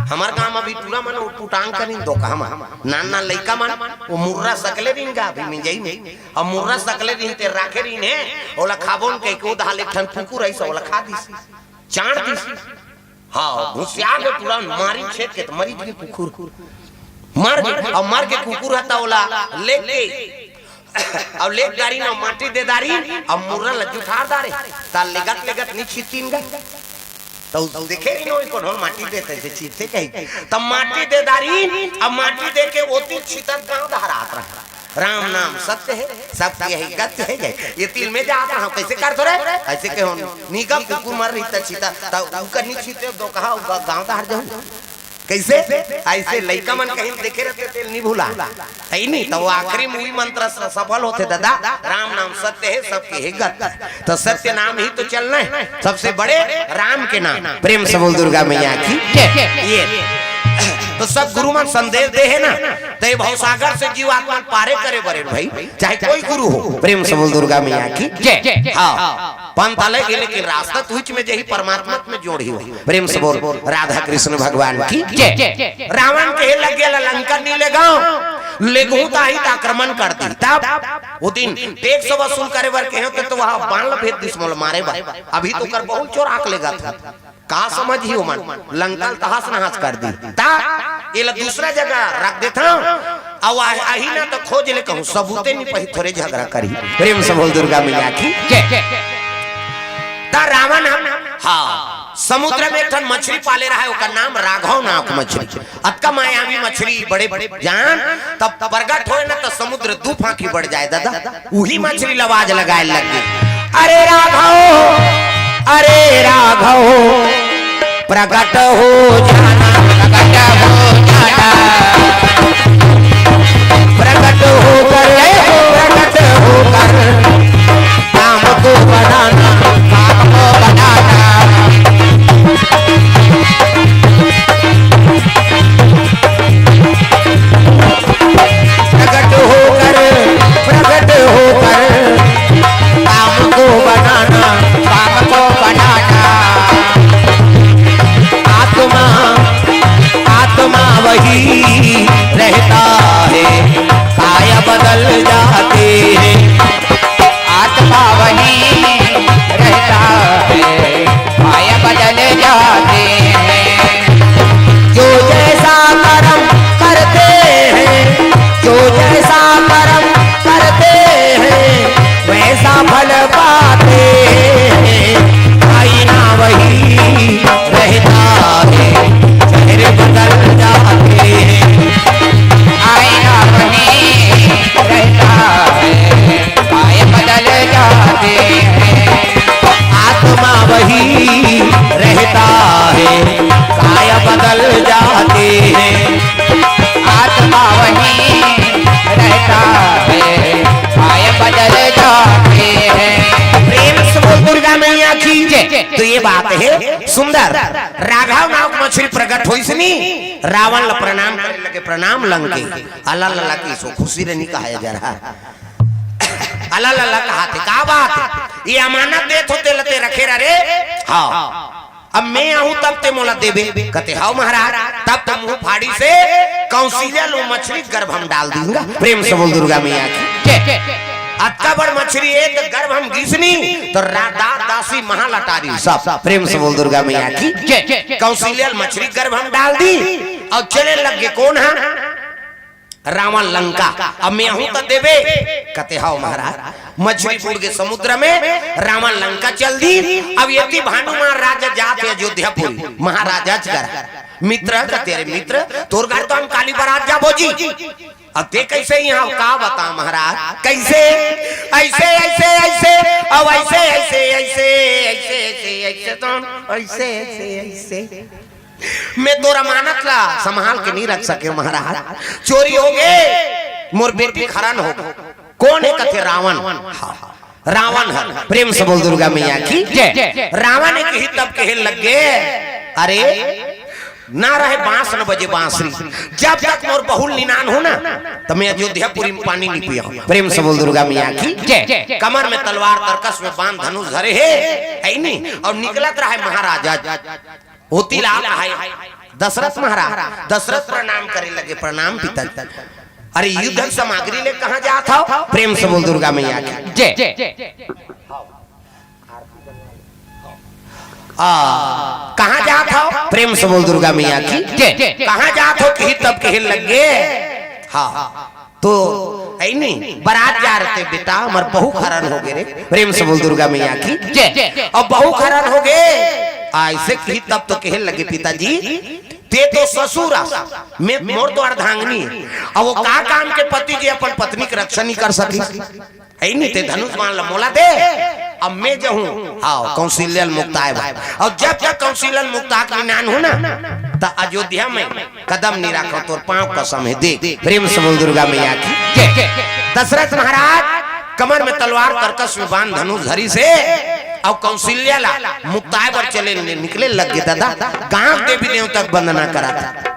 हमर गांव में भी टूरा मन उटपुटांग करिन दो कहा मन। नान नान लइका मन, वो मुर्रा सकले रिन गा अभी मिंजई में। अब मुर्रा सकले रिन ते राखे रिन हे, ओला खाबोन कहिके ओ दहा ले एक ठन कुकुर अइस, ओला खा दिस। चांट दिस। हाँ, घुसिया के टूरा मारी छेद के त मरी गे कुकुर। मर गे, अब मर के कुकुर हता ओला लेके अब लेग डारिन अउ माटी दे डारिन, अउ मुर्रा ल जुठार डारे, त लेगत लेगत नी छीतिन गा। त देखे ही नोई कोनो माटी देथे, जे छीतथे कही। त माटी दे डारिन, अउ माटी दे के ओती छीतत गांव डहर आत रहा। राम नाम सत्य है, सबकी यही गति है। ये तिल में जात रहा, कैसे कर दो रे? ऐसे के हो, नीगा कुकुर मर रही त छीता, त उनका नी छीते दो कहा, गांव डहर जाऊं। कैसे? ऐसे लइका मन कहीं देखे रहते, तेल नहीं भूला। है नहीं, तो वो आखिरी में वही मंत्र स-, सफल होते दादा। राम नाम सत्य है, सबके है गत। तो सत्य नाम ही तो चलना है, सबसे बड़े राम के नाम। प्रेम से बोल दुर्गा मैया की जय। ये तो सब गुरु मन संदेश दे है ना, तो ये भवसागर से जीव आत्मा पारे करे बरे भाई, चाहे कोई गुरु हो। प्रेम से बोल दुर्गा मैया की जय। हाँ। पंथ अलग है, लेकिन रास्ता तो उच में जही परमात्मा में जोड़ी हो। प्रेम से बोल राधा कृष्ण भगवान की जय। रावण के लग गया लंका नी ले गांव, लेगहूं ताही त आक्रमण कर दी। तब वो दिन टैक्स वसूल करे बर कहे होते तो वहां बाण ल भेज दिस मोल मारे बर। अभी तो कर बहुत चोर आक लेगा था। का समझ ही ओमन, लंका ल तहस नहस कर दी। ता एला दूसरा जगह रख देथंव। अउ आ-, आही ना तो खोज ले कहूं, सबूते नहीं पही, थोरे झगड़ा करी। प्रेम से बोल दुर्गा मैया की जय। ता रावण ह, हाँ, समुद्र में एक ठन मछली पाले रहा है, ओकर नाम राघव नाम के मछली। अतका मायावी मछली, बड़े बड़े जान, तब प्रगट होए ना तो समुद्र दू फांकी बढ़ जाए दादा। उही मछली ल आवाज लगाए लग गई, "अरे राघव, अरे राघव, प्रगट हो जाना, प्रगट हो जाना, प्रगट होकर, प्रगट होकर काम को बनाना, काम को बनाना।" प्रगट होकर, प्रगट होकर काम को बनाना, काम को बनाना। आत्मा, आत्मा वही रहता है, काय बदल जाते हैं। आत्मा वही रहता है, काय बदल जाते हैं। जो जैसा कर्म करते हैं, जो जैसा कर्म करते हैं, वैसा फल पाते हैं। आईना वही रहता है, चेहरे बदल जाते हैं। आईना वही रहता है, काय बदल जाते हैं। आत्मा वही रहता है, काय बदल जाते हैं। आत्मा वही रहता है, काय बदल जाते हैं। प्रेम से बोल दुर्गा मैया की जय। तो ये बात है सुंदर। राघव नाम के मछली प्रगट होइस नी, रावण ल प्रणाम करे लगे, "प्रणाम लंके।" अला लला की सो खुशी रहनी कहा जरा। अला लला कहा थे, "का बात है? ये अमानत देत हो, ते लते रखे रह रे।" हाँ। "अब मैं आहूं तब ते मोला देबे?" कथे, "हव महाराज।" तब तो मुंह फाड़ी से कौशल्या लो मछली गर्भ हम डाल दूंगा। प्रेम से बोल दुर्गा मैया की जय। अतका बड़ मछली है तो गर्भ हम गिसनी तो रा-, दास दासी महालटारी सब। प्रेम से बोल दुर्गा मैया की जय। कौशल्या ल मछली गर्भ हम डाल दी अउ चले लग गे। कौन है? रावण लंका। "अब मैं आहूं त देबे?" कथे, "हव महाराज।" मछली बूड़ गे समुद्र में, रावण लंका चल दी। अब एती भानु महाराज जात हे अयोध्यापुरी, महाराजा के घर। "मित्र," कथे, "अरे मित्र, तोर घर तो हम काली बरात जाबो जी। अब ते कैसे यहाँ?" "का बता महाराज, कैसे?" "ऐसे, ऐसे, ऐसे, अब ऐसे, ऐसे, ऐसे, ऐसे, ऐसे, ऐसे तो, ऐसे, ऐसे, ऐसे।" मैं तोर अमानत ला संभाल के नहीं रख सके महाराज, चोरी हो गे, मोर बेटी हरन हो गे। कौन है? कथे रावण। हाँ, रावण है। प्रेम से बोल दुर्गा मैया की जय। रावण एक ही तब कहे लग गे, "अरे ना रहे बांस न बजे बांसुरी। जब तक मोर बहू ल निनान हो ना, त मैं अयोध्यापुरी में पानी नहीं पिया हूं। प्रेम से बोल दुर्गा मैया की जय। कमर में तलवार तरकस में बाण धनुष धरे हे, है नी? और निकलत रहे महाराजा, होती लाल रहे दशरथ महाराज। दशरथ प्रणाम करे लगे, प्रणाम पिता। अरे युद्ध सामग्री ले कहां जात हो? प्रेम से बोल दुर्गा मैया की जय। आ, कहां जात हो? प्रेम से बोल दुर्गा मैया की जय। कहां जात हो? कही तब कहे लग गे। हाँ, तो है नी, बारात जा रहे थे बेटा, हमर बहू खरन हो गे रे। प्रेम से बोल दुर्गा मैया की जय। अब बहू खरन हो गे, ऐसे कही तब तो कहे लगे पिताजी, ते तो ससुर अस, मैं मोर तो अर्धांगिनी हे। अब वो का काम के पति जी अपन पत्नी के रक्षा नहीं कर सकी? है नी, ते धनुष बाण ल मोला दे, अब मैं जाहूं, हाँ, कौशल्या ल मुक्ताय बर। और जब तक कौशल्या ल मुक्ता के निनान हो ना, त अयोध्या में कदम नहीं राखो, तोर पांव कसम हे। देख, प्रेम से बोल दुर्गा मैया की जय। दशरथ महाराज कमर में तलवार, तरकस में बाण, धनुष धरिस हे, और कौशल्या ला मुक्ताय बर चले निकले लग गे दादा। गांव देवी देवता के वंदना करा था।